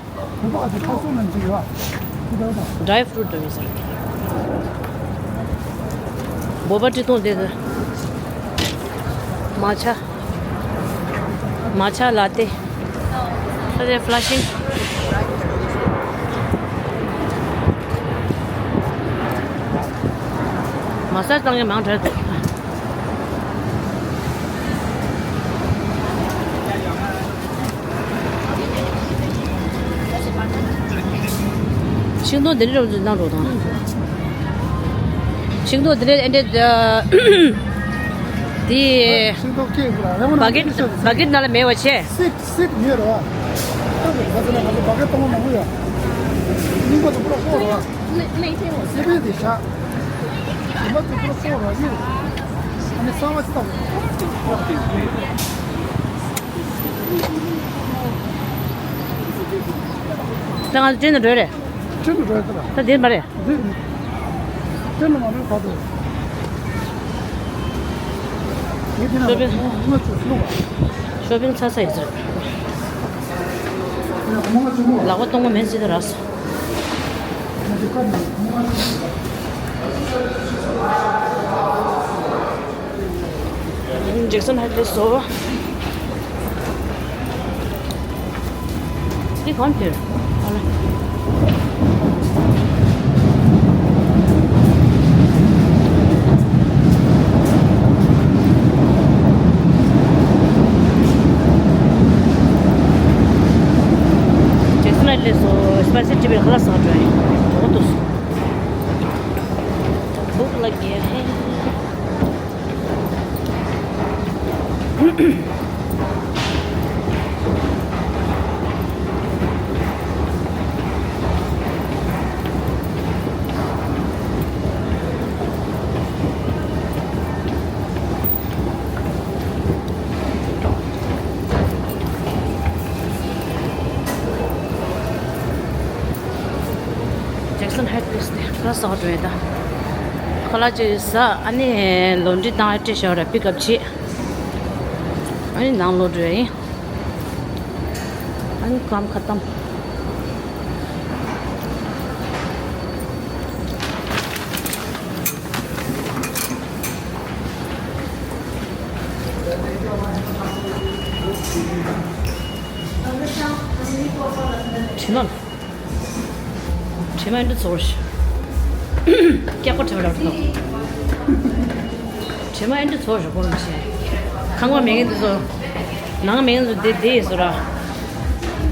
ཌ་རའི་ཕུ་རུ་ཊི་འདྲ་བོ་ཟེར། བོ་བ་ཊི་བཏུང་དེ་དེ། མ་ཆ། མ་ཆ་ལ་ཏེ། ད་དེ་ཕ་ལ་ཤིང་། མ་སར་བཏང་མཁན་མང་དྲགས་འདུག་ཤིང་སྡོང་དེ་འདྲ་རུ་གནང་རོགས་དང་། ཤིང་སྡོང་དེ་འདྲ་ཨེ་འདྲ། དེ། ཤིང་སྡོང་སྐྱེས་འདུག་ལ་རེ་བ་ན་བ་ཀེད་བ་ཀེད་ནང་ལ་མེད་པ་བྱས། སིད་སིད་ཉོས་རེད་བ། ལྟོས་དགོས་ང་ཚོ་ལ་ང་ཚོ་བ་ཀེད་གཏོང་བ་མང་པོ་ཡོད། རྙིང་པ་དང་པོ་ལ་ཤོར་རེད་བ། སི་པན་དེ་བཞག་རིམ་པ་དུ་པོ་སོགས་རོ་ཡིན། ཨ་ནི་གསང་བ་ཅི་ལྟ་བུ། ད་ང་ཚོ་ཅན་དུ་འགྲོ་རེད། ཅན་དུ་འགྲོ་ཡ་ད་ལ། ད་འདིར་མ་རེད། འདི་འདི། ཅན་དུ་མ་རེད་ད་དུ། ངས་དེ་ན་ཤོ་པིང་ང་ཚོ་སློང་བ། ཤོ་པིང་ཚ་ཚ་ཡིན་ཟེར། ལག་པ་གཏོང་གི་མེད་ཟེར་དུ་རག་སོང་། ཇེག་སན་ཧའེ་ཊི་སླེབས་སོང་། འདི་གང་དེར། ཨ་ལ། ཇེག་སན་ཧའེ་ཊི་སླེབས་སོང་། སི་པའི་སི་ཊི་བི་ལ་ཁ་ལག་ཟ་འགྲོ་ཡིན། འགྲོ་འདུག་བུག་ལ་གེ་ཧེ། ཇེག་སན་ཧའེ་ཊི་སླེབས་སོང་། ཁ་ལག་ཟ་འགྲོ་ཡིན་ད། ཁ་ལག་ཅིག་ཟ། ཨ་ནི་ལོན་ཌི་བཏང་ཡ་སྤྲད་བཞག་ར་པིག་ཨབ་བྱེད། ཨ་ནི་ནང་ལོག་འགྲོ་ཡ་ཡིན། ཨ་ནི་ཀམ་ཁ་ཏམ། དྲི་མ། དྲི་མ་ཨེ་འདྲ་ཚོར་ཞིག་སྐྱག་པ་དྲི་མ་རག་འདུག་དྲི་མ་ཨེ་འདྲ་ཚོར་ཞིག་སྒོར་མོ་ཆེ། ཁང་པ་མེད་མཁན་དེ་ཚོ། ནང་མེད་མཁན་ཚོ་དེ་དེ་ཡིན་བཟོ་ར།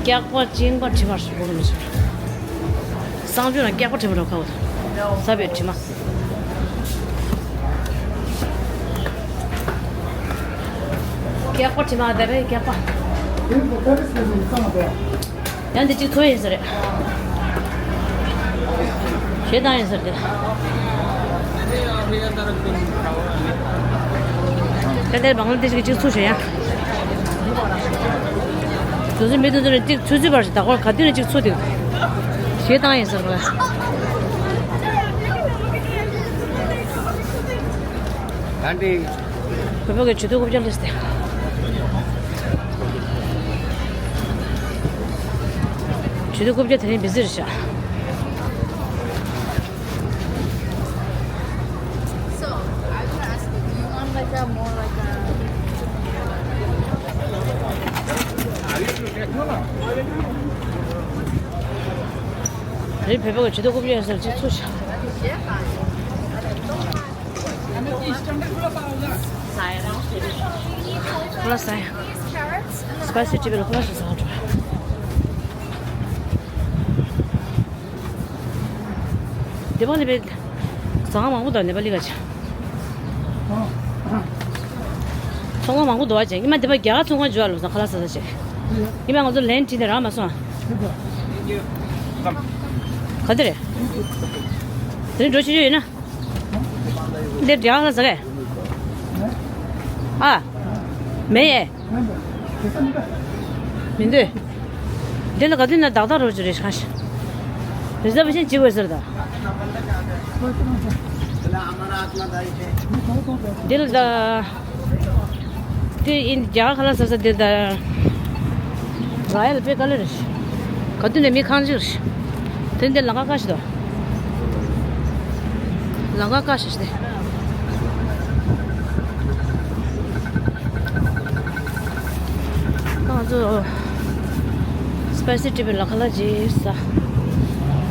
སྐྱག་པ་གཅིན་པ་དྲི་མ་ཞིག་སྒོར་མོ་ཆེ། གསང་སྤྱོད་ལ་སྐྱག་པ་དྲི་མ་རག་ཁ་བོ། ཟ་བའི་དྲི་མ། སྐྱག་པ་དྲི་མ་དེ་རེད་སྐྱག་པ། ཡང་འདི་གཅིག་འཚོ་ཡིན་ས་རེད། ཞེ་སྡང་ཡིན་ས་རེད། ད་དེར་བང་ལ་དེ་ཞིག་གཅིག་འཚོ་ཞེ་ཡང་། དུས་ཚོད་མི་དུས་ཚོད་ནས་གཅིག་འཚོ་ཚུལ་བར་ཞིག་ད་གོར་ག་དུས་ནས་གཅིག་འཚོ་དུས། ཞེ་སྡང་ཡིན་ས་རེད། ད་འདི། བོད་པ་གི་ཇུས་གཏོགས་རྐུབ་བཀྱག་སླེབས་ཏེ། ཇུས་གཏོགས་རྐུབ་བཀྱག་དེ་རིང་བི་ཟི་རེད་ཤག So, I was asking, do you want like a more like a དེ་རིང་བོད་པ་གི་ཇུས་གཏོགས་རྐུབ་བཀྱག་ཟེར་ཅིག་ཚུགས་ཤག་ཁོ་ལ་ཟ་ཡ། སི་པའི་སི་ཊི་བི་ལ་ཁོ་ལ་ཞིག་ཟ་འགྲོ། འདི་པ་ནི་པའི་ཟ་ཁང་མང་པོ་དང་ནེ་པ་ལི་ག་ཆ། ཚོང་ཁང་མང་པོ་འདུག་བ་ཅན་ཉི་མ་འདི་པ་རྒྱ་གར་ཚོང་ཁང་འཇུ་བ་ལོ་ཟ་ཁ་ལག་ཟ་ཟ་ཅེ། ཉི་མ་ང་ཚོ་ལན་བྲིས་ནས་རག་མ་སོང་ཨ། ག་འདི་རེད། དེ་རིང་འགྲོ་ཆོག་ཆོག་ཡོད་ན། འདིར་འདྲ་ལ་ཟ་གས། ཨ། མེད་ཡེ། མི་འདུག་འདི་ལ་ག་དུས་ན་བདག་བདག་རོགས་ཅིག་རེད་ཤག་རི་ཛར་བེ་ཤན་བྱེད་དགོས་ཟེར་ད། འདི་ལ་ད། དེ་ཡིན་རྒྱ་གར་ཁ་ལག་ཟ་ས་དེ་ད་ར་ཡལ་དཔེ་དཀའ་ལས་རེད། ག་དུས་ནས་མི་ཁང་ཅིག་རེད། དེ་འདི་ལམ་ཁ་ཁ་ཞིག་འདུག་ལམ་ཁ་ཁ་ཞིག་སྟེ། ང་ཚོ་སི་པའི་སི་ཊི་པའི་ལ་ཁ་ལག་ཅིག་ཟ།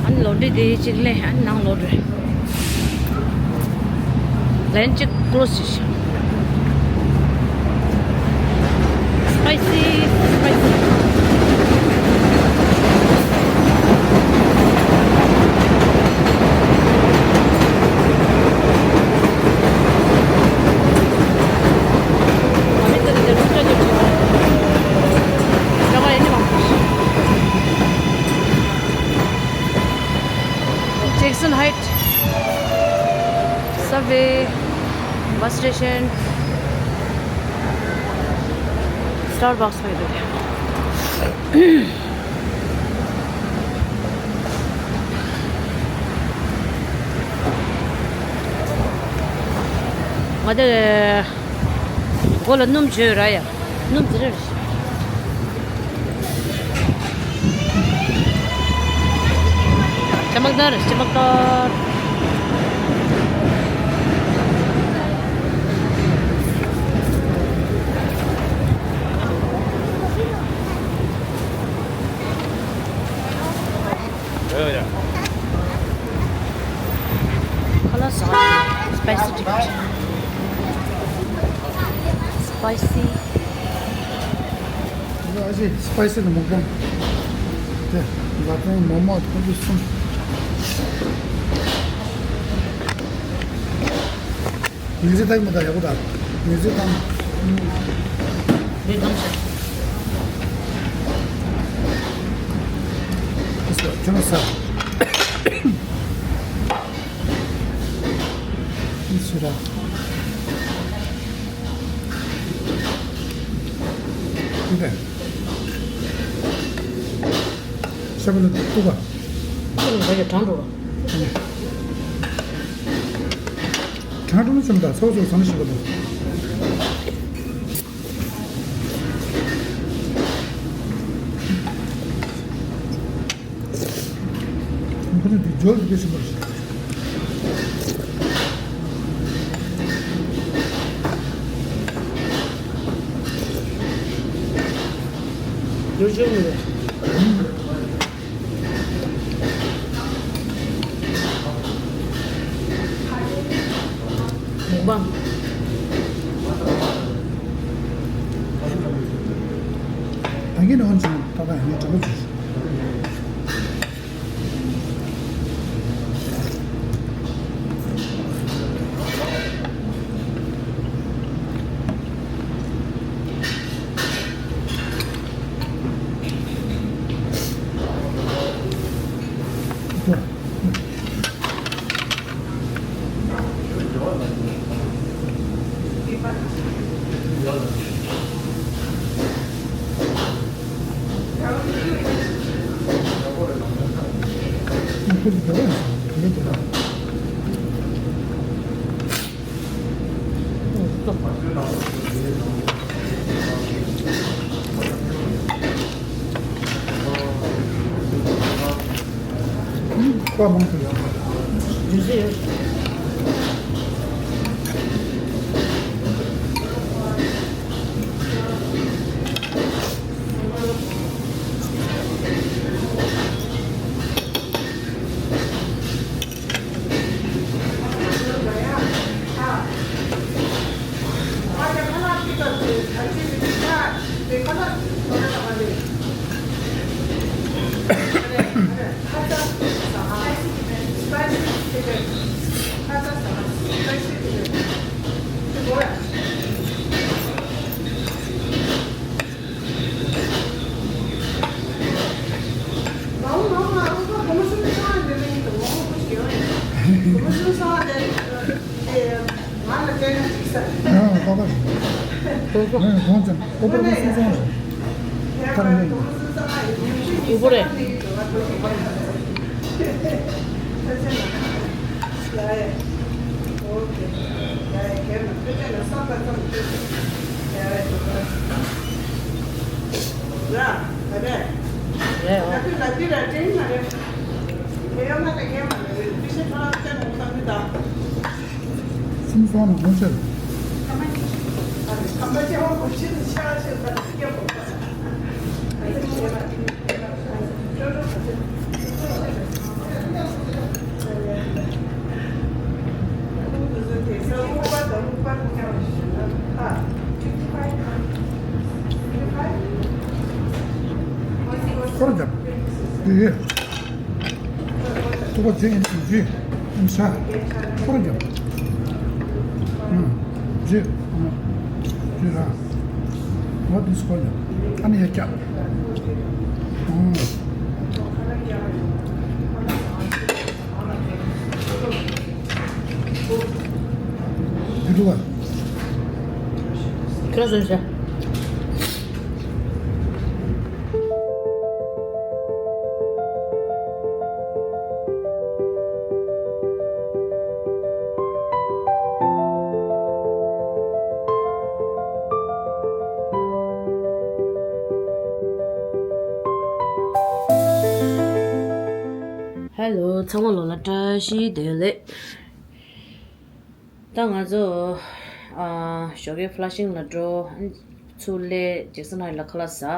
ཨ་ནི་ལོ་འདྲི་དེ་གཅིག་ལེན། ཨ་ནི་ནང་ལོག་འགྲོ། ལན་གཅིག་ཀོ་ལོ་སི་བྱས། སི་པའི་སི། སི་པའི་སི། Jackson Heights, Subway, bus station, Starbucks ལ་ཡོད། ང་དེ་མགོ་ལ་སྣུམ་བྱོས་ར་ཡ། སྣུམ་ཟེར་རེད། ཅ་མག་དར། ཅ་མག་དར། ཁ་ལག་ཟ། སི་པའི་སི་འགྲིག་སི་པའི་སི། ཨ་ཅེ། སི་པའི་སི་ནི་མོག་པང་། དེ་ལ་ཏོང་མོག་མོག་ཐུག་པའི་གསུམ། མིག་ཟས་ལྟ་གི་མེད་ད། ཡག་པོ་ད། མིག་ཟས་བཏང་། རེད། བཏང་ཤག་ཁྱོད་རང་ཟ། ཨི་ཚུ་ར། འདི་ཤ་བ་ལ་གཏུག་ག་ཁྱོད་རང་ཟ་ཡ་གྲང་འགྲོ་བ། གྲང་འགྲོ་ན་ཆོམ་ད། ཚོགས་ཚོགས་ཟ་ན་ཞིག་པ་དང་། ཁོ་ཚོ་འདི་འཇོལ་འདི་སྐད་ཞིག་མ་རེད། འཇོལ་འཇོལ་མི་རེད། མུག་པང་། ད་གིན་འོན་ཀྱང་ད་ལྟ་ཡང་དྲན་པ་བྱུང་། ཀ་མང་དུ་ཡོང་བ། འདི་ཚོ་ཡོད། སུམ་སོང་ནང་ལོངས་སྤྱོད། སྐོར་རྒྱབ། དེ་ཡས། ཐུག་པ་ཇེ་ཨིན་ཇེ་ཨིན་ཤ། སྐོར་རྒྱབ། ཨུམ། ཇེ། ཨུམ། ཇེ་ར། ང་དེ་སྐོར་རྒྱབ། ཨ་ནི་ཡར་རྒྱབ། ཨུམ། འདི་ལུགས་ཨ། ཁྱོད་ཚོ་ཤ། ཧེ་ལོ། ཚང་མ་ལོ་ལ་བཀྲ་ཤིས་བདེ་ལེགས། ད་ང་ཚོ་ཨ་ཞོགས་ཀའི་ཕ་ལ་ཤིང་ལ་འགྲོ། ཚུར་སླེབས་ཇེག་སན་ཧའེཊ་ལ་ཁ་ལག་ཟ། ཨ་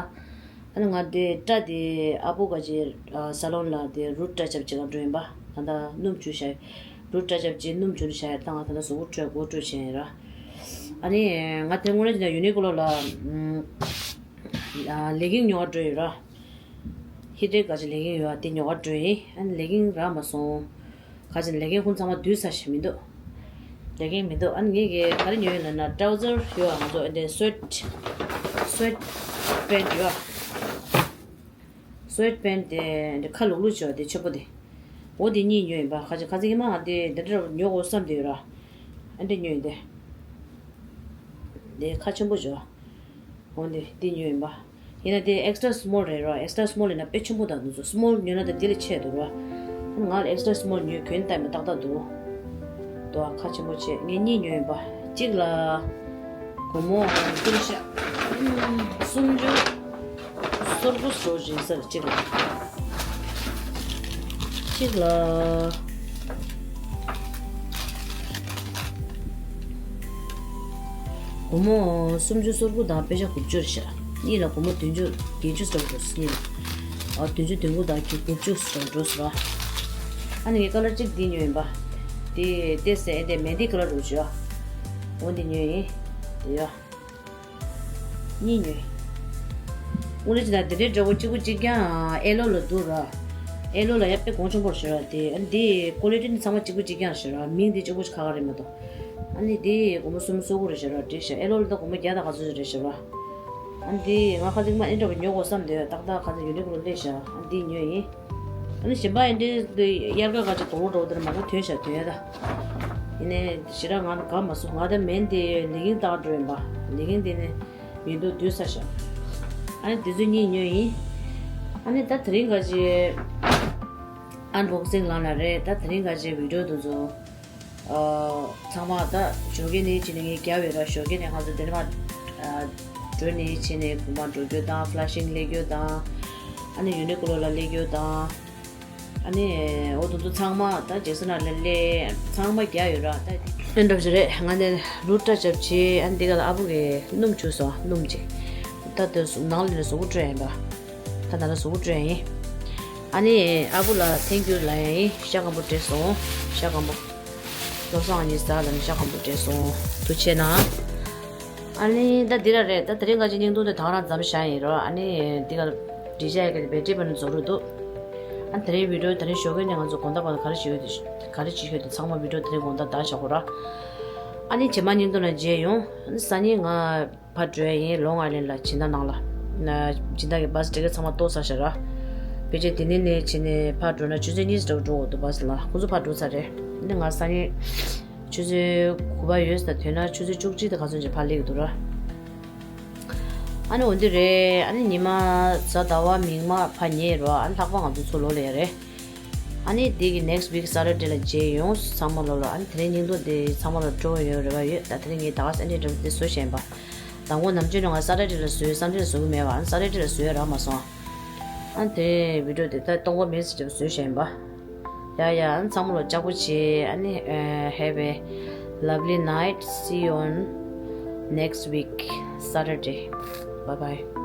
ནི་ང་དེ་སྐྲ་དེ་ཨ་པོ་ག་ཅེ་ཨ་ས་ལོན་ལ་དེ་རུ་སྐྲ་ཆབ་བྱེད་ག་འགྲོ་ཡིན་པ། ད་ལྟ་སྣུམ་བྱུགས་བཞག་རུ་སྐྲ་ཆབ་བྱེད་སྣུམ་བྱུགས་བཞག་ད་ང་ད་ལྟ་གཟུགས་པོ་འཕྲོད་མགོ་འཕྲོད་བྱས་ཡིན་ར། ཨ་ནི་ང་དེ་སྔོན་རེ་ཅིག་ན་ཡུ་ནི་ཀོ་ལོ་ལ་ཨ་ལེ་གིང་ཉོ་ག་འགྲོ་ཡིན་ར། ཧི་ཏེ་ག་ཅེ་ལེ་གིང་ཡོད་ཨ་དེ་ཉོ་ག་འགྲོ་ཡིན། ཨ་ནི་ལེ་གིང་རག་མ་སོང་། ག་ཅིག་ལེ་གིང་ཁུང་ཚང་མ་བསྡུས་ཚར་ཞིག་མི་འདུག་ལེ་གིང་མི་འདུག་ཨ་ནི་ངས་ཀྱི་ག་རེ་ཉོས་ཡོད་ལབ་ན་ཊའུ་ཛར་ཡོད་ཨ། ང་ཚོ་འདི་སུ་ཝེ་ཊི་སུ་ཝེ་ཊི་པེན་ཊི་ཡོད་ཨ། སུ་ཝེ་ཊི་པེན་ཊི་དེ་འདི་ཁ་ལུག་ལུག་བྱས་པ་དེ་ཆེན་པོ་དེ། འོ་དེ་གཉིས་ཉོས་ཡིན་པ། ཁ་ཅིག་ཁ་ཅིག་གི་མ་ང་དེ་འདི་འདྲ་ཉོ་དགོས་བསམ་དེ་ཡོད་ར། ཨ་འདི་ཉོས་ཡིན་དེ། དེ་ཁ་ཆེན་པོ་བྱས་པ། འོ་འདི་འདི་ཉོས་ཡིན་པ། ཡིན་ན་དེ་ཨེག་སི་ཊ་སི་མོལ་རེད་ར། ཨེག་སི་ཊ་སི་མོལ་ཡིན་ན་དཔེ་ཆེན་པོ་དང་འདུག་སོ། སི་མོལ་ཉོས་ན་ད་དེ་ལས་ཆེ་འདུག་ར། ང་ལ་ཨེག་སི་ཊ་སི་མོལ་ཉོས་གྱོན་བལྟས་མ་ཏག་ཏག་འདུག་དོ་ཁ་ཆེན་པོ་བྱས། ངས་གཉིས་ཉོས་ཡིན་པ། གཅིག་ལ་སྒོར་མོ་ཀུན་ཤ་སུམ་ཅུ་སོ་དགུ་སོ་རེད་ཟེར། གཅིག་ལ་གཅིག་ལ། སྒོར་མོ་སུམ་ཅུ་སོ་དགུ་དང་པེ་ཤ་དགུ་བཅུ་རེད་ཤག་གཉིས་ལ་སྒོར་མོ་བདུན་ཅུ་བརྒྱད་ཅུ་ཙམ་འགྲོ་སོང་གཉིས་ལ། ཨ་བདུན་ཅུ་དོན་དགུ་དང་དགུ་བཅུ་ཙམ་འགྲོ་སོང་ར། ཨ་ནི་ངས་ཀ་ལར་གཅིག་འདི་ཉོས་ཡིན་པ། དེ་ཏེ་སེ་ཨེ་དེ་མེ་འདི་ཀ་ལར་རུ་བྱོས། འོ་འདི་ཉོས་ཡིན། དེ་ཡ། གཉིས་ཉོས། དངོས་གནས་བྱས་ན་དེ་འདྲའི་འདྲ་བོ་གཅིག་པུ་གཅིག་རྐྱང་ཨེ་ལོ་ལ་འདུག་ར། ཨེ་ལོ་ལ་ཡ་དཔེ་གོང་ཆེན་པོར་ཤོར་བ་དེ། ཨ་ནི་དེ་ཀོ་ལི་ཊི་ནི་ཚང་མ་གཅིག་པུ་གཅིག་རྐྱང་ཤོར་བ། མིང་དེ་གཅིག་པུ་ཁ་ཁ་རེད་མ་གཏོགས། ཨ་ནི་དེ་སྒོར་མོ་སུམ་སོ་དགུ་རེ་ཤོར་བ་འགྲིག་ཤག་ཨེ་ལོ་ལ་ད་སྒོར་མོ་བརྒྱ་དང་ག་ཚོད་རེ་ཤོར་བ། ཨ་ནི་དེ་ང་ཁ་ཅིག་མ་ཨེ་འདྲ་བོ་ཉོ་དགོས་བསམ་དེ་ཏག་ཏག་ཁ་ཅིག་ཡུ་ནི་ཀོ་ལོ་སླེབས་ཤག་ཨ་ནི་དེ་ཉོས་ཡིན། ཨ་ནི་གཞན་པ་ཨེ་འདྲའི་དེ་དབྱར་ཁ་ཁ་ཅིག་དོག་ལོ་འདྲ་བོ་དེ་མང་པོ་ཐོན་ཤག་ཐོན་ཡ་ད། ཡིན་ནའི་ཞེ་དྲག་ང་དགའ་མ་སོང་། ང་ད་མེན་དེ་ལེ་གིང་བལྟ་འགྲོ་ཡིན་པ། ལེ་གིང་དེ་ནི་མི་འདུག་བསྡུས་ཚར་ཤག་ཨ་ནི་དེ་ཚོ་གཉིས་ཉོས་ཡིན། ཨ་ནི་ད་དེ་རིང་ག་ཅི་ཨན་བོག་སིང་ལབ་ན་རེད། ད་དེ་རིང་ག་ཅི་བི་ཌི་ཡོ་དེ་ཚོ་ཨ་ཚང་མ་ད་ཞོགས་ཀས་ནས་བྱས་ནས་ངས་རྒྱབ་ཡོད་ར། ཞོགས་ཀས་ནས་ང་ཚོ་དེ་ནས་མ་ཨ་འགྲོ་ནས་བྱས་ནས་དགོན་པ་འགྲོ་རྒྱུ་དང་ཕ་ལ་ཤིང་སླེབས་རྒྱུ་དང་། ཨ་ནི་ཡུ་ནི་ཀོ་ལོ་ལ་སླེབས་རྒྱུ་དང་། ཨ་ནི་འོ་དེ་ཚོ་ཚང་མ་ད་ཇེག་སན་ཧའེཊ་ལ་སླེབས། ཚང་མ་རྒྱག་ཡོད་ར། ད་ཨེ་འདྲ་བ་ཞིག་རེད། ང་ནི་རུ་སྐྲ་བཅད་བྱས། ཨ་ནི་འདི་ག་ལ་ཨ་བུ་གིས་སྣུམ་བྱུགས་སོང་། སྣུམ་ཅིག་ད་དེ་ནང་ལ་ནི་གཟུགས་པོ་བཀྲུ་ཡ་ཡིན་པ། ད་ད་ལ་གཟུགས་པོ་བཀྲུ་ཡ་ཡིན། ཨ་ནི་ཨ་བུ་ལ་ཐེང་ཀིའུ་ལབ་ཡ་ཡིན། ཤ་སྐམ་པོ་སྤྲད་སོང་། ཤ་སྐམ་པོ། བློ་བཟང་ཨ་ནི་ཟ་ལ་ནི་ཤ་སྐམ་པོ་སྤྲད་སོང་། ཐུགས་རྗེ་གནང་། ཨ་ནི་ད་འདི་ར་རེད། ད་དེ་རིང་ག་ཅི་བརྙན་ཐུང་དེ་ད་ག་རང་མཚམས་བཞག་ཡིན་རོ། ཨ་ནི་འདི་ག་འབྲི་བྱ་ཡི་གི་བེ་ཊི་རི་བར་ནི་རྫོགས་རུ་འདུག་ཨ་དེ་རིང་བི་ཌི་ཡོ་དེ་རིང་ཞོགས་ཀས་ནས་ང་ཚོ་དགོང་དག་བར་ག་རེ་བྱེད་ཡོད་དེ། ག་རེ་བྱེད་ཡོད་དེ་ཚང་མ་བི་ཌི་ཡོ་དེ་རིང་དགོང་དག་བདག་བྱ་དགོས་ར། ཨ་ནི་རྗེས་མ་བརྙན་ཐུང་ལ་མཇལ་ཡོང་། ཨ་ནི་སང་ཉིན་ང་ཕར་འགྲོ་ཡ་ཡིན། ལོང་ཨའི་ལན་ལ་སྦྱིན་བདག་ནང་ལ། ན་སྦྱིན་བདག་གི་བཱ་སི་ཊི་ཀེ་ཊི་ཚང་མ་གཏོར་ཚར་ཤག་ར། ཕལ་ཆེར་དེ་ནས་ནས་བྱས་ནས་ཕར་འགྲོ་ན་ཆུ་ཚོད་གཉིས་ཙམ་འགྲོ་དགོས་འདུག་བཱ་སི་ལ། ཁོ་ཚོ་ཕར་འགྲོ་ཚར་རེད། ཨ་ནི་ང་སང་ཉིན་ཆུ་ཚོད་དགུ་པ་ཡོལ་ཙང་ཐོན་ན་ཆུ་ཚོད་བཅུ་གཅིག་དང་ག་ཚོད་ཅིག་ཕར་སླེབས་ཀྱི་འདུག་ར། ཨ་ནི་འོ་འདི་རེད། ཨ་ནི་ཉི་མ་གཟའ་ཟླ་བ་མིག་དམར་ཕར་ཉལ་རོ། ཨ་ནི་ལྷག་པ་ང་ཚོ་ཚུར་ལོག་སླེབས་ཡ་རེད། ཨ་ནི་དེ་གི་next week Saturday ལ་མཇལ་ཡོང་། ཚང་མ་ལོ་ལ། ཨ་ནི་དེ་རིང་སྙིང་སྟོབས་དེ་ཚང་མ་ལ་སྤྲོ་བོ་ཡོད་རེ་བ་ཡོད། ད་དེ་རིང་ངས་ད་ག་Sunday འདྲ་པོ་དེ་བཟོ་བཞིན་པ། མདང་དགོང་ནམ་རྒྱུན་ནང་ང་Saturday ལ་བཟོས། Sunday ལ་བཟོ་གི་མེད་པ། ཨ་ནི་Saturday ལ་བཟོས་རག་མ་སོང་། ཨ་ནི་དེ་video དེ་ད་སྟོང་པ་མེད་ཟེར་འདྲ་པོ་བཟོས་བཞིན་པ། ཡ་ཡ། ཨ་ནི་ཚང་མ་ལ་ལྕགས་པོ་བྱེད། ཨ་ནི་have a lovely night. See you on next week Saturday. Bye bye.